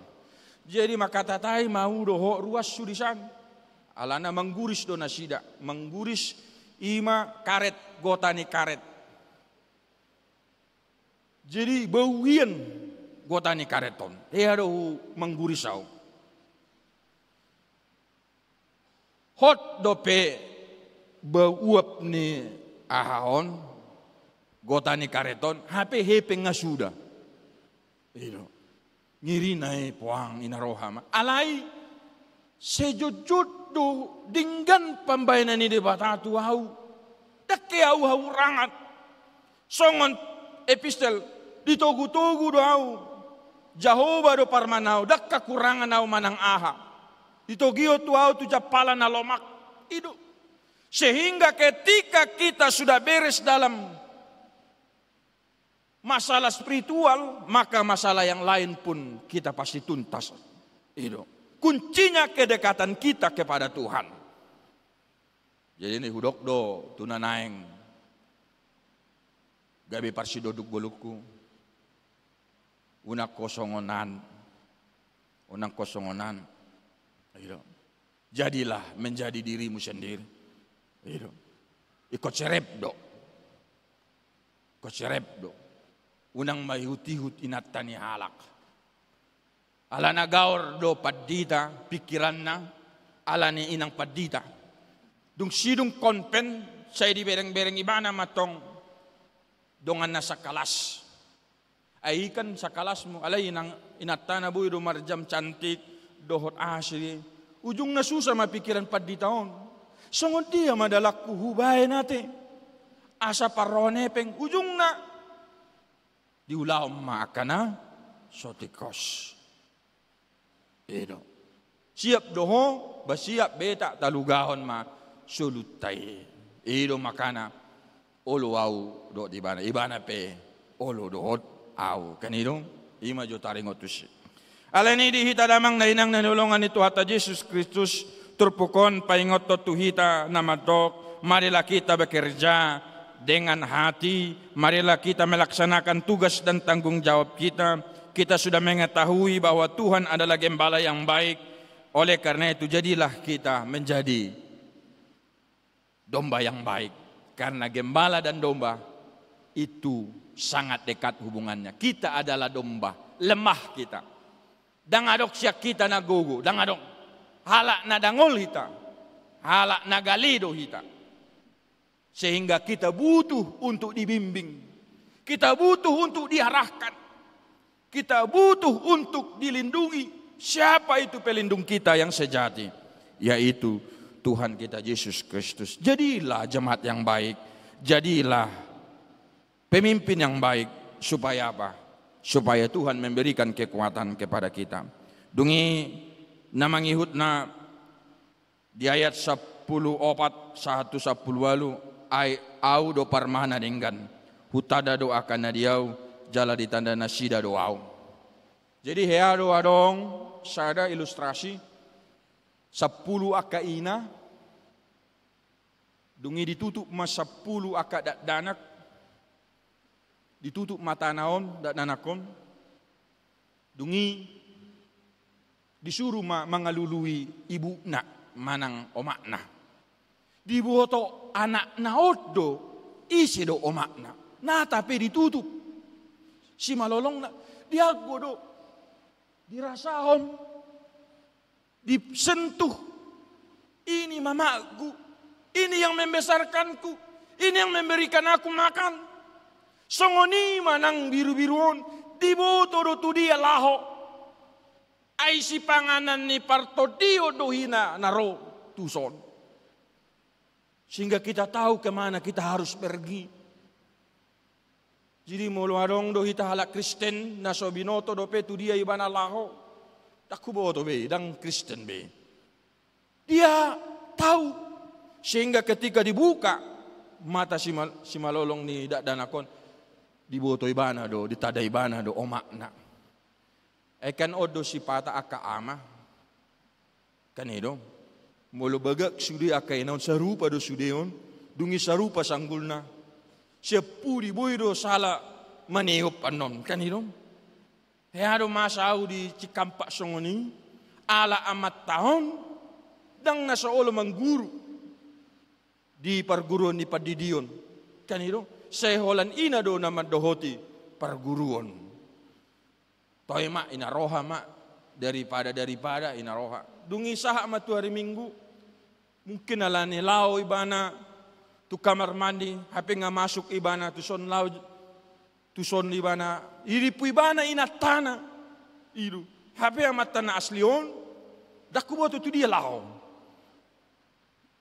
Jadi, mangkatatai ma au dohot ruas sude san. Alana mangguris do nasida, mangguris i ma karet, gota ni karet. Jadi, bau hian gota ni karet on. Hea do mangguris au. Hot dope bau uap ni aha on, gota ni karet on, hape hepeng nga suda. I do. Ngirina i poang, ina roha ma. Alai, sejotjot do denggan pambaenan ni Debata tu au. Dang ke au hahurangan. Songon epistel, ditogutogu do au. Jahowa do parumaen au, dang hahurangan au manang aha. Ditogihon tu au tu jampalan na lomak. I do. Sehingga ketika kita sudah beres dalam masalah spiritual, maka masalah yang lain pun kita pasti tuntas. I do. Kuncinya kedekatan kita kepada Tuhan. Jadi, ni hudok do tu na naeng gabe parsidonduk bolungku. Unang ho songon an. Unang ho songon an. I do. Jadilah menjadi dirimu sendiri. I do. Ingkon serep do. Ingkon serep do. Unang maihutihut inanta ni halak. Alana gaor do pandita, pikiranna, ala ni inang pandita. Dung sidung konven, sai diberengbereng ibana ma tong donganna sakalas. Ai i kan sakalasmu, alai inang, inantana boi do marjam cantik, dohot asli. Ujungna susa ma pikiran pandita on. Songon dia ma dalanku hubaen ate. Asa parrohahon hepeng, ujungna diulahon ma angka na so tingkos. I do. Siap do ho, ba siap be tak talugahon ma soluta i. I do makana olo au dohot ibana, ibana pe olo dohot au. Kan i do, i ma jo taringot tusi. Alani di hita damang dainang na hinaholongan ni Tuhanta Jesus Kristus, turpuk on paingothon tu hita na mandok, marilah kita bekerja dengan hati, marilah kita melaksanakan tugas dan tanggung jawab kita. Kita sudah mengetahui bahwa Tuhan adalah gembala yang baik. Oleh karena itu, jadilah kita menjadi domba yang baik. Karena gembala dan domba itu sangat dekat hubungannya. Kita adalah domba, lemah kita. Dang adong sian hita na gogo, dang adong. Halak na dangol hita, halak na gale do hita. Sehingga kita butuh untuk dibimbing. Kita butuh untuk diarahkan. Kita butuh untuk dilindungi. Siapa itu pelindung kita yang sejati? Yaitu Tuhan kita Yesus Kristus. Jadilah jemaat yang baik. Jadilah pemimpin yang baik. Supaya apa? Supaya Tuhan memberikan kekuatan kepada kita. Dung i na mangihutna di ayat sampulu opat sahat tu sampulu ualu, ai au do parumaen na denggan, hutanda do angka na di au, jala ditanda nasida do au. Jadi hea do adong sada ilustrasi, sampulu angka ina, dung i ditutup ma sampulu angka dakdanak, ditutup ma tana on, dakdanak on, dung i Disuru ma mangalului ibuna manang omakna. Diboto anakna on do ise do omakna. Nata pe ditutup. Simalolongna dianggo do, dirasahon, disentuh. Ini mamaku, ini yang membesarkanku, ini yang memberikan aku makan. Songon i ma nang birubiru on, diboto do tu dia laho. Ai sipanganan ni partondion do hita na ro tuson. Sehingga kita tahu kemana kita harus pergi. Jadi molo adong do hita halak Kristen na so binoto dope tu dia ibana laho, ndang huboto be, ndang Kristen be. Dia tahu. Sehingga ketika dibuka mata simal-, simalolong ni dakdanak on, diboto ibana do, ditanda ibana do omakna. Ai kan on do sipata angka ama. Kan i do. Molo bagak sude angka ina on, sarupa do sude on. Dung i sarupa sanggulna. Sian pudi boi do sala maneop annon. Kan i do. Hea do masa ahu di Cikampak songon i. Ala amanta on ndang na so olo mangguru di parguruan ni pandidion. Kan i do. Sai holan ina do na mandohoti parguruan. Toe ma, ina roha ma, daripada, daripada ina roha. Dung i sahat ma tu hari Minggu, mungkin alani laho ibana tu kamar mandi, hape nga masuk ibana tuson laho, tuson ibana, irimpu ibana inantana. I do. Hape amanta na asli on, ndang huboto tu dia laho.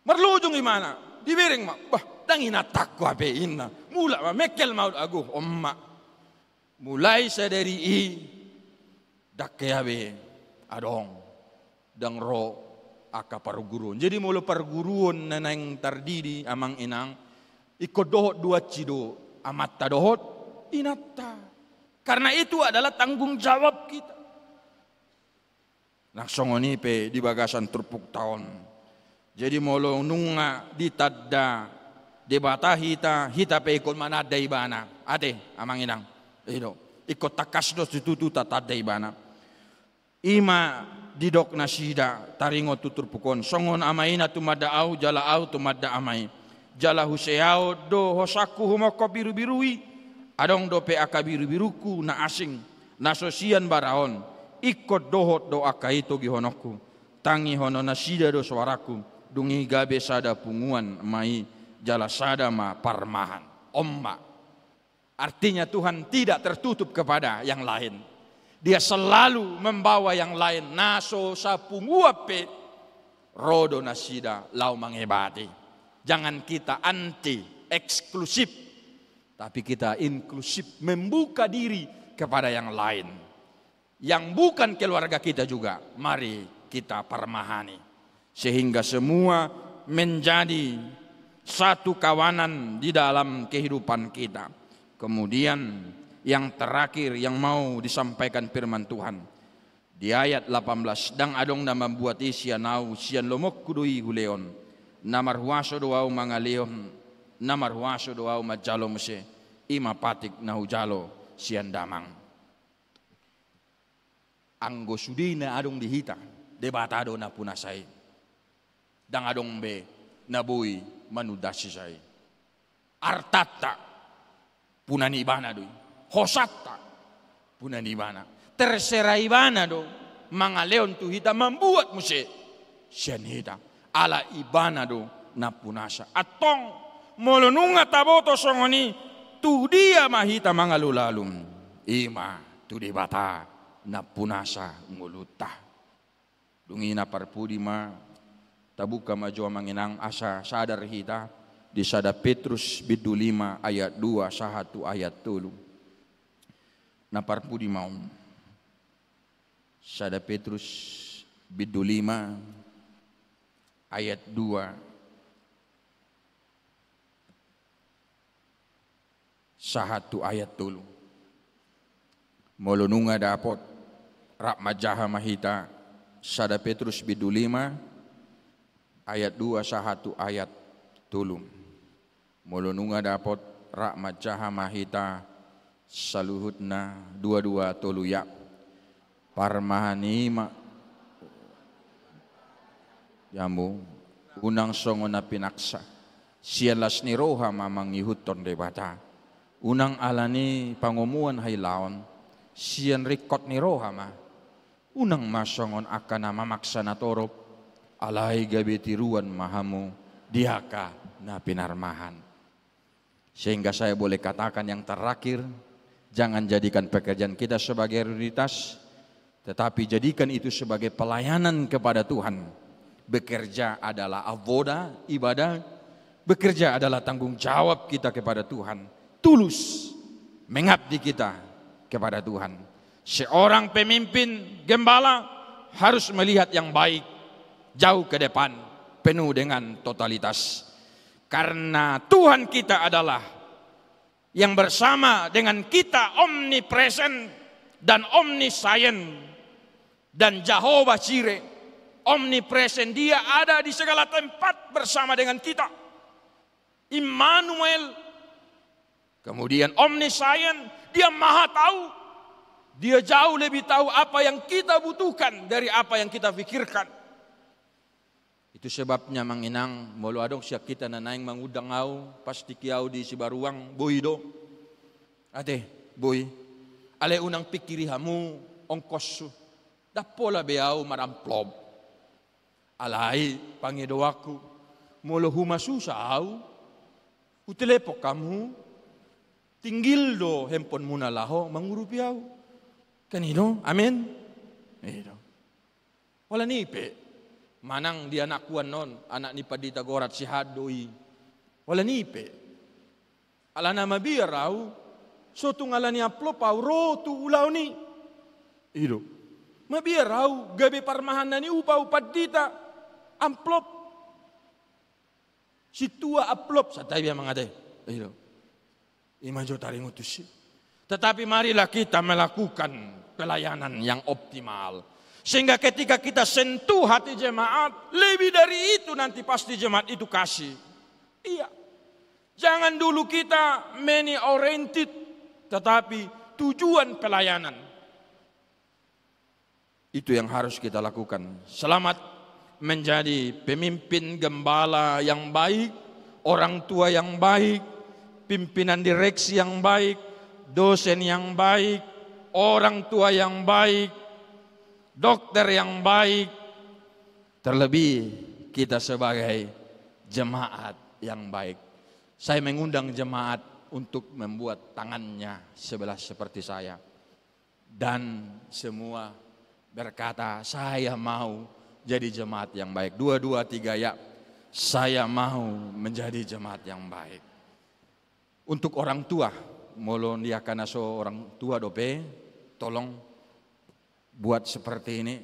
Marlojong ibana, dibereng ma, bah, ndang inantangku hape inna. Mulak ma, mengkel ma, agoh, on ma. Mulai sadari i, ndang hea be adong, ndang ro angka parguruon. Jadi molo parguruon na naeng tardidi amang inang, ingkon dohot do ansi do amanta dohot inanta. Karena itu adalah tanggung jawab kita. Nang songon i pe di bagasan turpukta on. Jadi molo nunga ditanda Debata hita, hita pe ingkon mananda ibana. Ate, amang inang. I do. Ingkon tangkas do situtu tatanda ibana. I ma didok nasida taringot tu turpuk on. Songon ama ina tumanda ahu, jala ahu tumanda ama i. Jala huseaon do hosangku humongkop birubiru i. Adong dope angka birubirungku na asing, na so sian bara on, ingkon dohot do angka i togihononku. Tangihon nasida do soarangku, dung i gabe sada punguan ma i, jala sada ma parmahan. On ma. Artinya Tuhan tidak tertutup kepada yang lain. Dia selalu membawa yang lain. Na so sapunguan pe, ro do nasida laho mangebati. Jangan kita anti, eksklusif. Tapi kita inklusif, membuka diri kepada yang lain. Yang bukan keluarga kita juga, mari kita parmahani. Sehingga semua menjadi satu kawanan di dalam kehidupan kita. Kemudian yang terakhir yang mau disampaikan firman Tuhan. Di ayat delapan belas, ndang adong na mambuat i sian ahu, sian lomonku do i hulehon. Na marhuaso do ahu mangalehon, na marhuaso do ahu manjalo muse, i ma patik na hujalo sian Damang. Anggo sude na adong di hita, Debata do na punasa i. Ndang adong be na boi manunda sisa i. Artanta, puna ni Ibana do i. Hosanta, puna ni Ibana. Terserah Ibana do mangalehon tu hita, mambuat muse sian hita. Ala Ibana do na punasa. Antong, molo nunga taboto songon i, tu dia ma hita mangalulualu? I ma tu Debata na punasa ngolunta. Dung i na parpudi ma, tabuka ma jo amang inang asa sadar hita di sada Petrus bindu lima ayat dua sahat tu ayat tolu. Na parpudi ma on. Sada Petrus bindu lima ayat dua sahat tu ayat tolu. Molo nunga dapot, rap manjaha ma hita sada Petrus bindu lima ayat dua sahat tu ayat tolu. Molo nunga dapot, rap manjaha ma hita saluhutna, dua dua tolu ya. Parmahan i ma. Di hamu, unang songon na pinaksa, sian las ni roha ma mangihuthon Debata. Unang ala ni pangomoan hailaon, sian ringkot ni roha ma. Unang ma songon angka na mamaksa na torop, alai gabe tiruan ma hamu di angka na pinarmahan. Sehingga saya boleh katakan yang terakhir, jangan jadikan pekerjaan kita sebagai rutinitas, tetapi jadikan itu sebagai pelayanan kepada Tuhan. Bekerja adalah avoda, ibadah. Bekerja adalah tanggung jawab kita kepada Tuhan. Tulus mengabdi kita kepada Tuhan. Seorang pemimpin gembala harus melihat yang baik, jauh ke depan, penuh dengan totalitas. Karena Tuhan kita adalah yang bersama dengan kita, omnipresent dan omniscient. Dan Jehovah Jireh, omnipresent, Dia ada di segala tempat bersama dengan kita. Immanuel. Kemudian omniscient, Dia maha tahu. Dia jauh lebih tahu apa yang kita butuhkan dari apa yang kita pikirkan. Itu sebabnya, Amang Inang, molo adong sian hita na naeng mangundang au, pastiki au di Sibaruang, boi do. Ate, boi. Alai unang pikiri hamu ongkoshu. Ndang pola be au maramplop. Alai pangidoanku, molo humasusa au, hutelepon hamu, tinggil do handphone-muna laho mangurupi au. Kan i do, amen? I do. Holan i pe, manang di anakku annon, anak ni Pandita Gorat, sehat do i. Holan i pe. Alana mabiar au, so tung ala ni amplop au ro tu ulaon i. I do. Mabiar au, gabe parmahanna ni upa au pandita, amplop. Sintua amplop, santabi, Amang, ate. I do. I ma jo taringot tusi. Tetapi marilah kita melakukan pelayanan yang optimal. Sehingga ketika kita sentuh hati jemaat, lebih dari itu nanti pasti jemaat itu kasih. Iya. Jangan dulu kita money oriented, tetapi tujuan pelayanan. Itu yang harus kita lakukan. Selamat menjadi pemimpin gembala yang baik, orang tua yang baik, pimpinan direksi yang baik, dosen yang baik, orang tua yang baik, dokter yang baik, terlebih kita sebagai jemaat yang baik. Saya mengundang jemaat untuk membuat tangannya sebelah seperti saya. Dan semua berkata, "Saya mau jadi jemaat yang baik." Dua, dua, tiga, ya. Saya mau menjadi jemaat yang baik. Untuk orang tua, molo di angka na so orang tua dope, tolong buat seperti ini.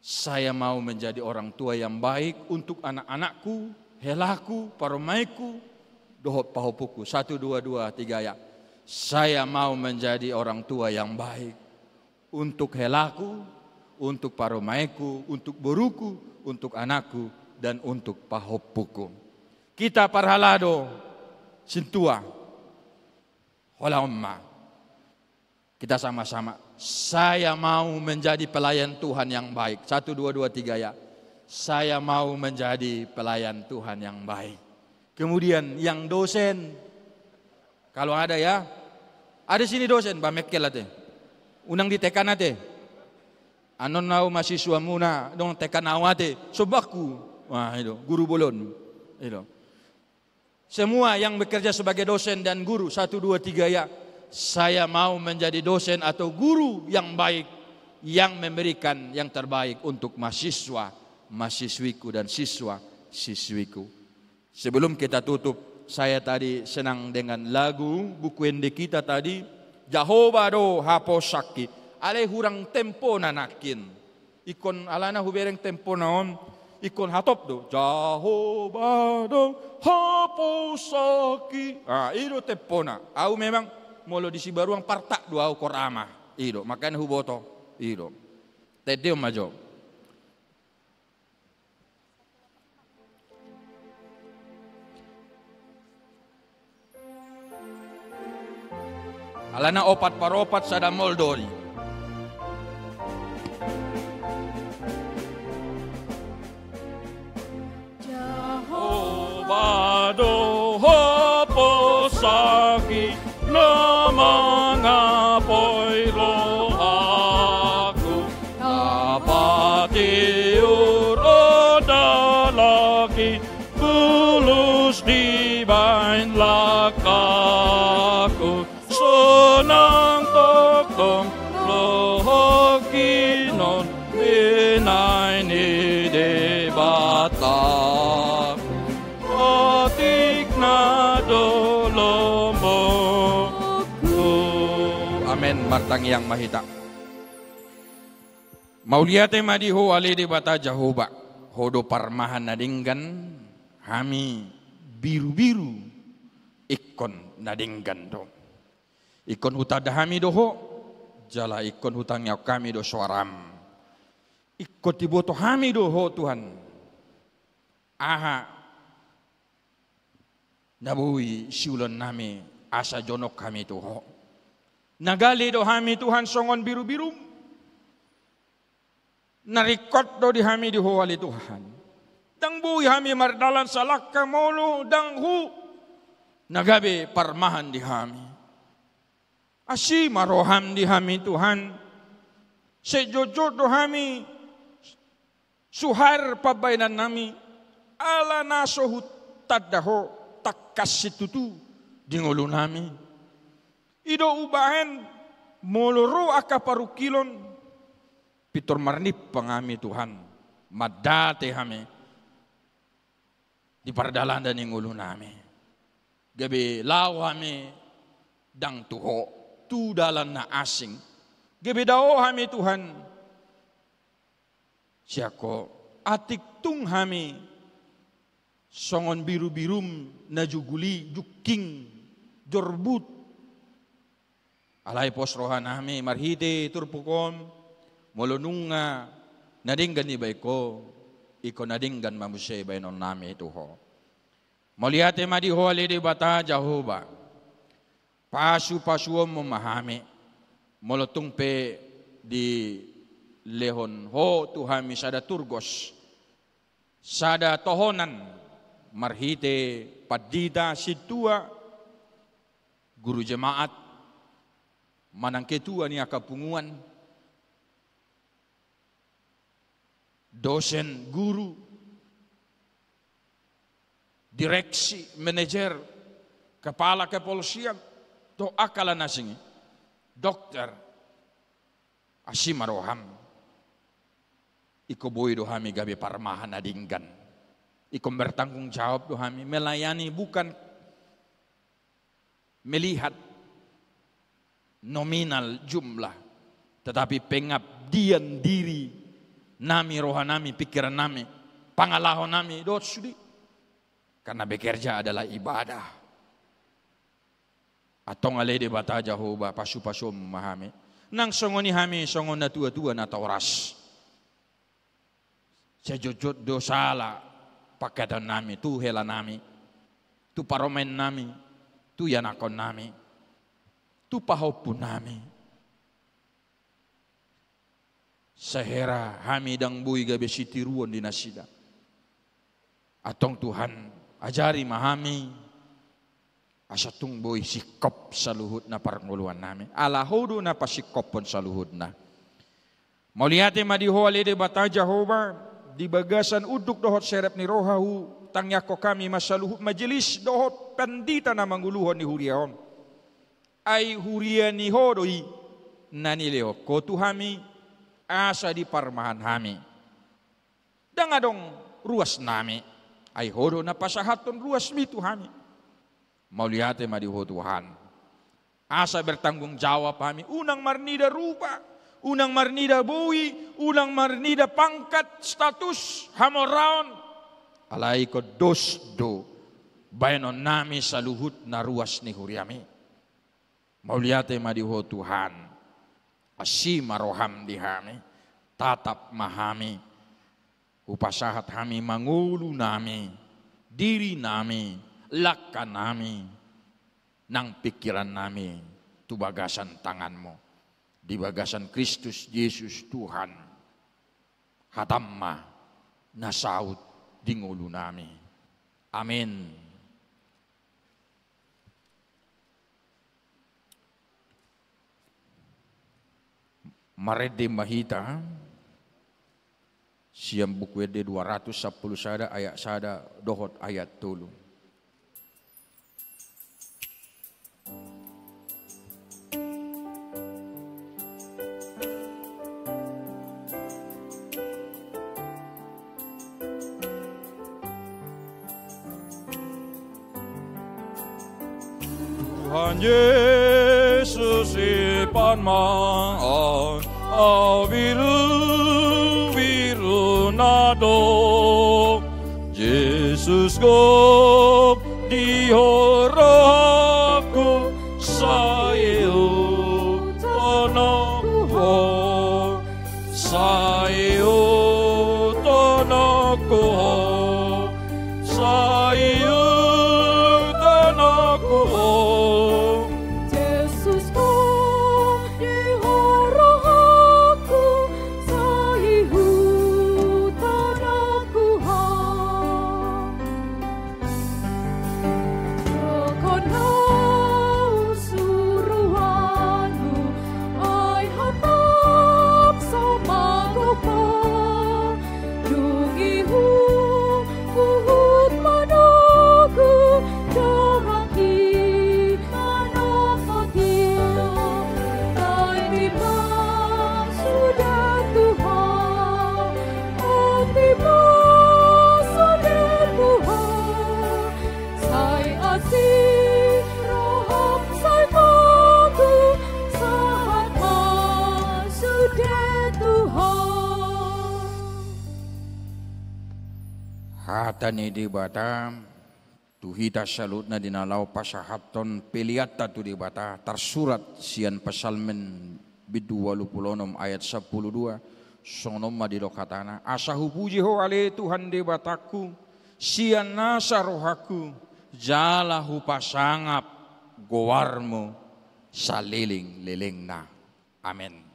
"Saya mau menjadi orang tua yang baik untuk anak-anakku, helaku, parumaenku, dohot pahompungku." Satu, dua, dua, tiga, ya. "Saya mau menjadi orang tua yang baik untuk helaku, untuk parumaenku, untuk boruku, untuk anakku, dan untuk pahompungku." Kita parhalado sintua. Holan on ma. Kita sama-sama. "Saya mau menjadi pelayan Tuhan yang baik." Satu, dua, dua, tiga, ya. "Saya mau menjadi pelayan Tuhan yang baik." Kemudian yang dosen. Kalau ada, ya. Ada sini dosen, ba mengkel ate. Unang ditekan ate. Annon au mahasiswamuna, dong tekan au ate. Sombakku. Wah, itu, guru bolon. Itu. Semua yang bekerja sebagai dosen dan guru, satu, dua, tiga, ya. "Saya mau menjadi dosen atau guru yang baik, yang memberikan yang terbaik untuk mahasiswa, mahasiswiku dan siswa, siswiku." Sebelum kita tutup, saya tadi senang dengan lagu buku ende kita tadi, "Jahowa do haposakki." Alai hurang tempona nangkin. Ingkon alana hubereng tempona on, ingkon hatop do. "Jahowa do haposakki." Ah, i do tempona. Au memang molo di Sibaruang partak do au kor ama. I do, makanya huboto. I do. Teddeon ma jo. Alana opat paropat sada mol do i. Tangiang ma hita. Mauliate ma di Ho ale Debata Jahowa, Ho do parmahan na denggan, hami birubiru ingkon na denggan do. Ingkon hutanda hami do Ho, jala ingkon hutangihon hami do soaram. Ingkon diboto hami do Ho Tuhan. Aha na boi siulahon nami asa jonok hami tu Ho. Na gale do hami Tuhan songon birubirum. Na ringkot do di hami di Ho ale Tuhan. Ndang boi hami mardalan salangka molo ndang Ho na gabe parmahan di hami. Asi ma roham di hami Tuhan. Sai jotjot do hami suhar pambaenan nami, ala na so hutanda Ho tangkas situtu di ngolu nami. I do umbahen molo ro angka parungkilon, pintor marnimpang hami Tuhan, mandate hami di pardalanan ni ngolu nami. Gabe laho hami ndang tu Ho, tu dalan na asing. Gabe dao hami Tuhan. Sian Ho, atik tung hami songon birubirum na jugul i jungking, jorbut. Alai pos roha nami marhite turpuk on, molo nunga na denggan dibaen Ho, ingkon na denggan ma muse baenon nami tu Ho. Mauliate ma di Ho ale Debata Jahowa. Pasupasuonmu ma hami. Molo tung pe dilehon Ho tu hami sada turgos, sada tohonan marhite pandita, sintua, guru jemaat, manang ketua ni angka punguan, dosen, guru, direksi, manajer, kepala kepolisian, dohot angka na asing i, dokter, asi ma roham. Ingkon boi do hami gabe parmahan na denggan. Ingkon bertanggung jawab do hami, melayani bukan melihat nominal jumlah, tetapi pengabdian diri nami, roha nami, pikiran nami, pangalaho nami dohot sude. Karena bekerja adalah ibadah. Antong ale Debata Jahowa, pasupasuonmu ma hami. Nang songon i hami songon natuatua natoras. Sai jotjot do sala pangkataion nami tu hela nami, tu parumaen nami, tu ianakhon nami, tu pahompu nami. Sai hera hami ndang boi gabe sitiruon di nasida. Antong Tuhan, ajari ma hami asa tung boi singkop saluhutna parngoluan nami. Ala Ho do na pasingkophon saluhutna. Mauliate ma di Ho ale Debata Jahowa, di bagasan unduk dohot serep ni roha hutangiangkon hami ma saluhut majelis dohot pandita na manguluhon ni huria on. Ai huria ni Ho do i, na nilehon Ho tu hami, asa diparmahan hami. Ndang adong ruas nami, ai Ho do na pasahathon ruasmi tu hami. Mauliate ma di Ho Tuhan. Asa bertanggung jawab hami, unang marnida rupa, unang marnida bohi, unang marnida pangkat, status, hamoraon. Alai ingkon dos do baenon nami saluhutna ruas ni huriami. Mauliate ma di Ho Tuhan. Asi ma roham di hami, tatap ma hami. Hupasahat hami ma ngolu nami, diri nami, langka nami, nang pikiran nami tu bagasan tanganmu, di bagasan Kristus Jesus Tuhan. Hatam ma na saut di ngolu nami. Amin. Marende ma hita sian Buku Ende dua ratus sampulu sada, ayat sada dohot ayat tolu. Tuhan Yesus Pan ma au, au birubiru na do. Jesus gok di ho rohangku, sai ihuthon ho. Sai ihuthon ho, sai ihuthon ho. Jesus gok di ho rohangku, sai ihuthon ho. Dokhon au suruanmu, ai hatop so magogok. Dung i huhuhut manogu, dorang i manogot ia. Ai di ma sude Tuhan, ai di ma sude Tuhan. Sai asi roham, sai gogo, sahat ma sude Tuhan. Hata ni Debata tu hita saluhutna di na laho pasahathon peleanta tu Debata, tarsurat sian Psalmen bindu ualu pulu onom ayat sampulu dua, songon on ma didok hatana: Asa hupuji Ho ale Tuhan Debatangku, sian nasa rohangku, jala hupasangap goarmu salelenglelengna. Amen.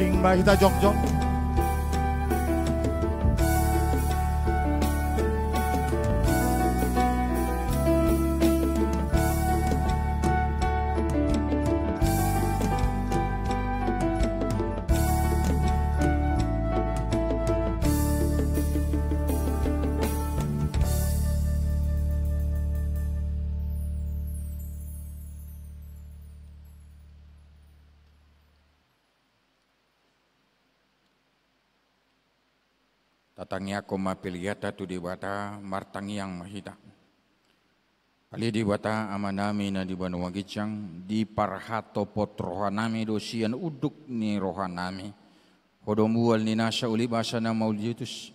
Ring ma hita jongjong. Tatangiangkon ma peleanta tu Debata, martangiang ma hita. Ale Debata Amanami na di banua ginjang, diparhatopot rohanami do sian unduk ni rohanami Ho do mual ni nasa uli basa na mauliutus.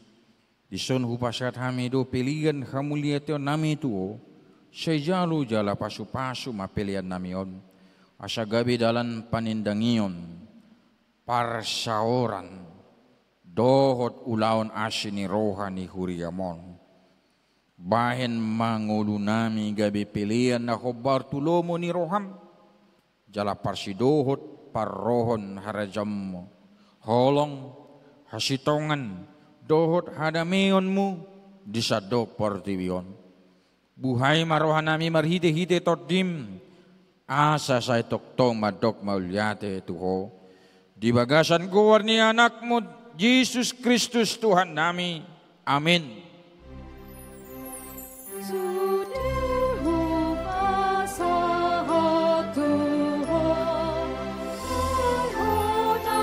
Dison hupasahat hami do pelean hamuliateonnami tu Ho, sai jalo jala pasupasu ma peleannami on, asa gabe dalan panindangion, parsaoran, dohot ulaon asi ni roha ni huriam on. Bahen ma ngolunami gabe pelean na hombar tu lomo ni roham, jala parsidohot parrohon harajaonmu, holong, hasintongan, dohot hadameonmu di sandok portibi on. Buhai ma rohanami marhitehite Tondim, asa sai tongtong mandok mauliate tu Ho. Di bagasan goar ni Anakmu, Jesus Kristus Tuhannami. Amin. Sude hupasahat tu Ho, ai Ho na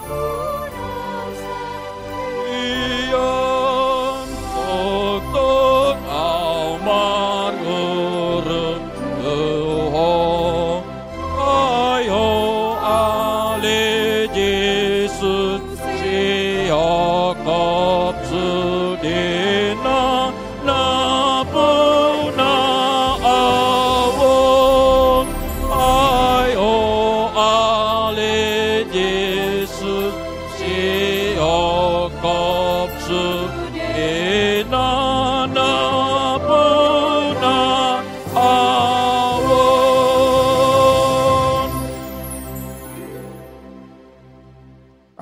muna sangkap. Ian tongtong au maruru tu Ho, ai Ho ale Jesus, siongkop sudena na puna au on. Ai Ho ale Jesus, siongkop sudena na puna au on.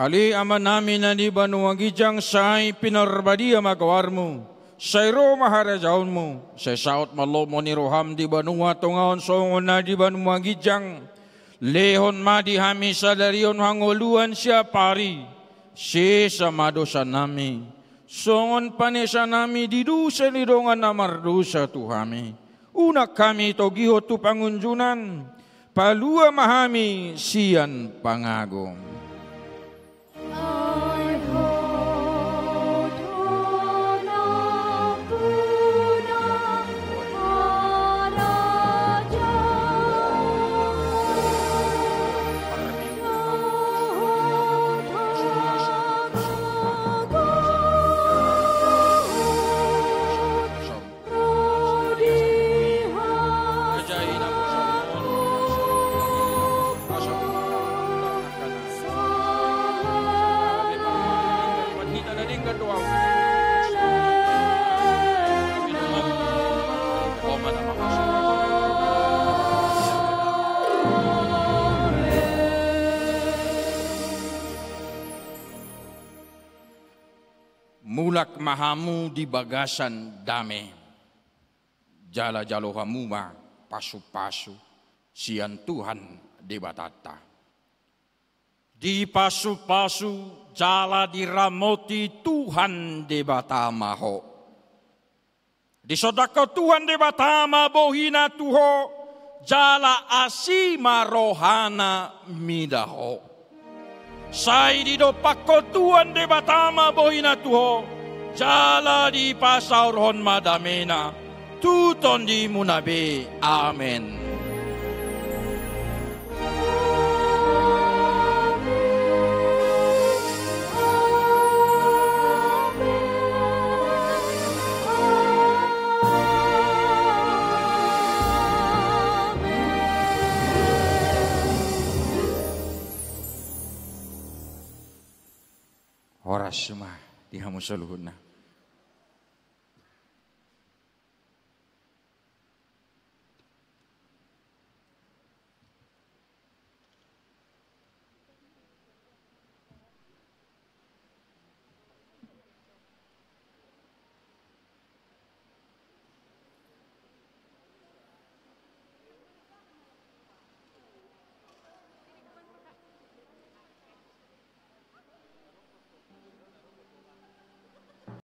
Ale Amanami na di banua ginjang, sai pinarbadia ma goarmu, sai ro ma harajaonmu, sai saut ma lomo ni roham di banua tonga on songon na di banua ginjang. Lehon ma di hami sadari on hangoluan siapari, sesa ma dosanami, songon panesanami di dosa ni dongan na mardosa tu hami. Unang hami togihon tu pangunjunan, palua ma hami sian pangago. Mulak ma hamu di bagasan dame, jala jalo hamu ma pasupasu sian Tuhan Debatanta. Dipasupasu jala diramoti Tuhan Debata ma ho. Disondangkon Tuhan Debata ma bohina tu ho, jala asi ma rohana mida ho. Sai didompakkon Tuhan Debata ma bohina tu ho, jala dipasaorhon ma damena tu tondimuna be. Amen. Horas ma di hamu saluhutna.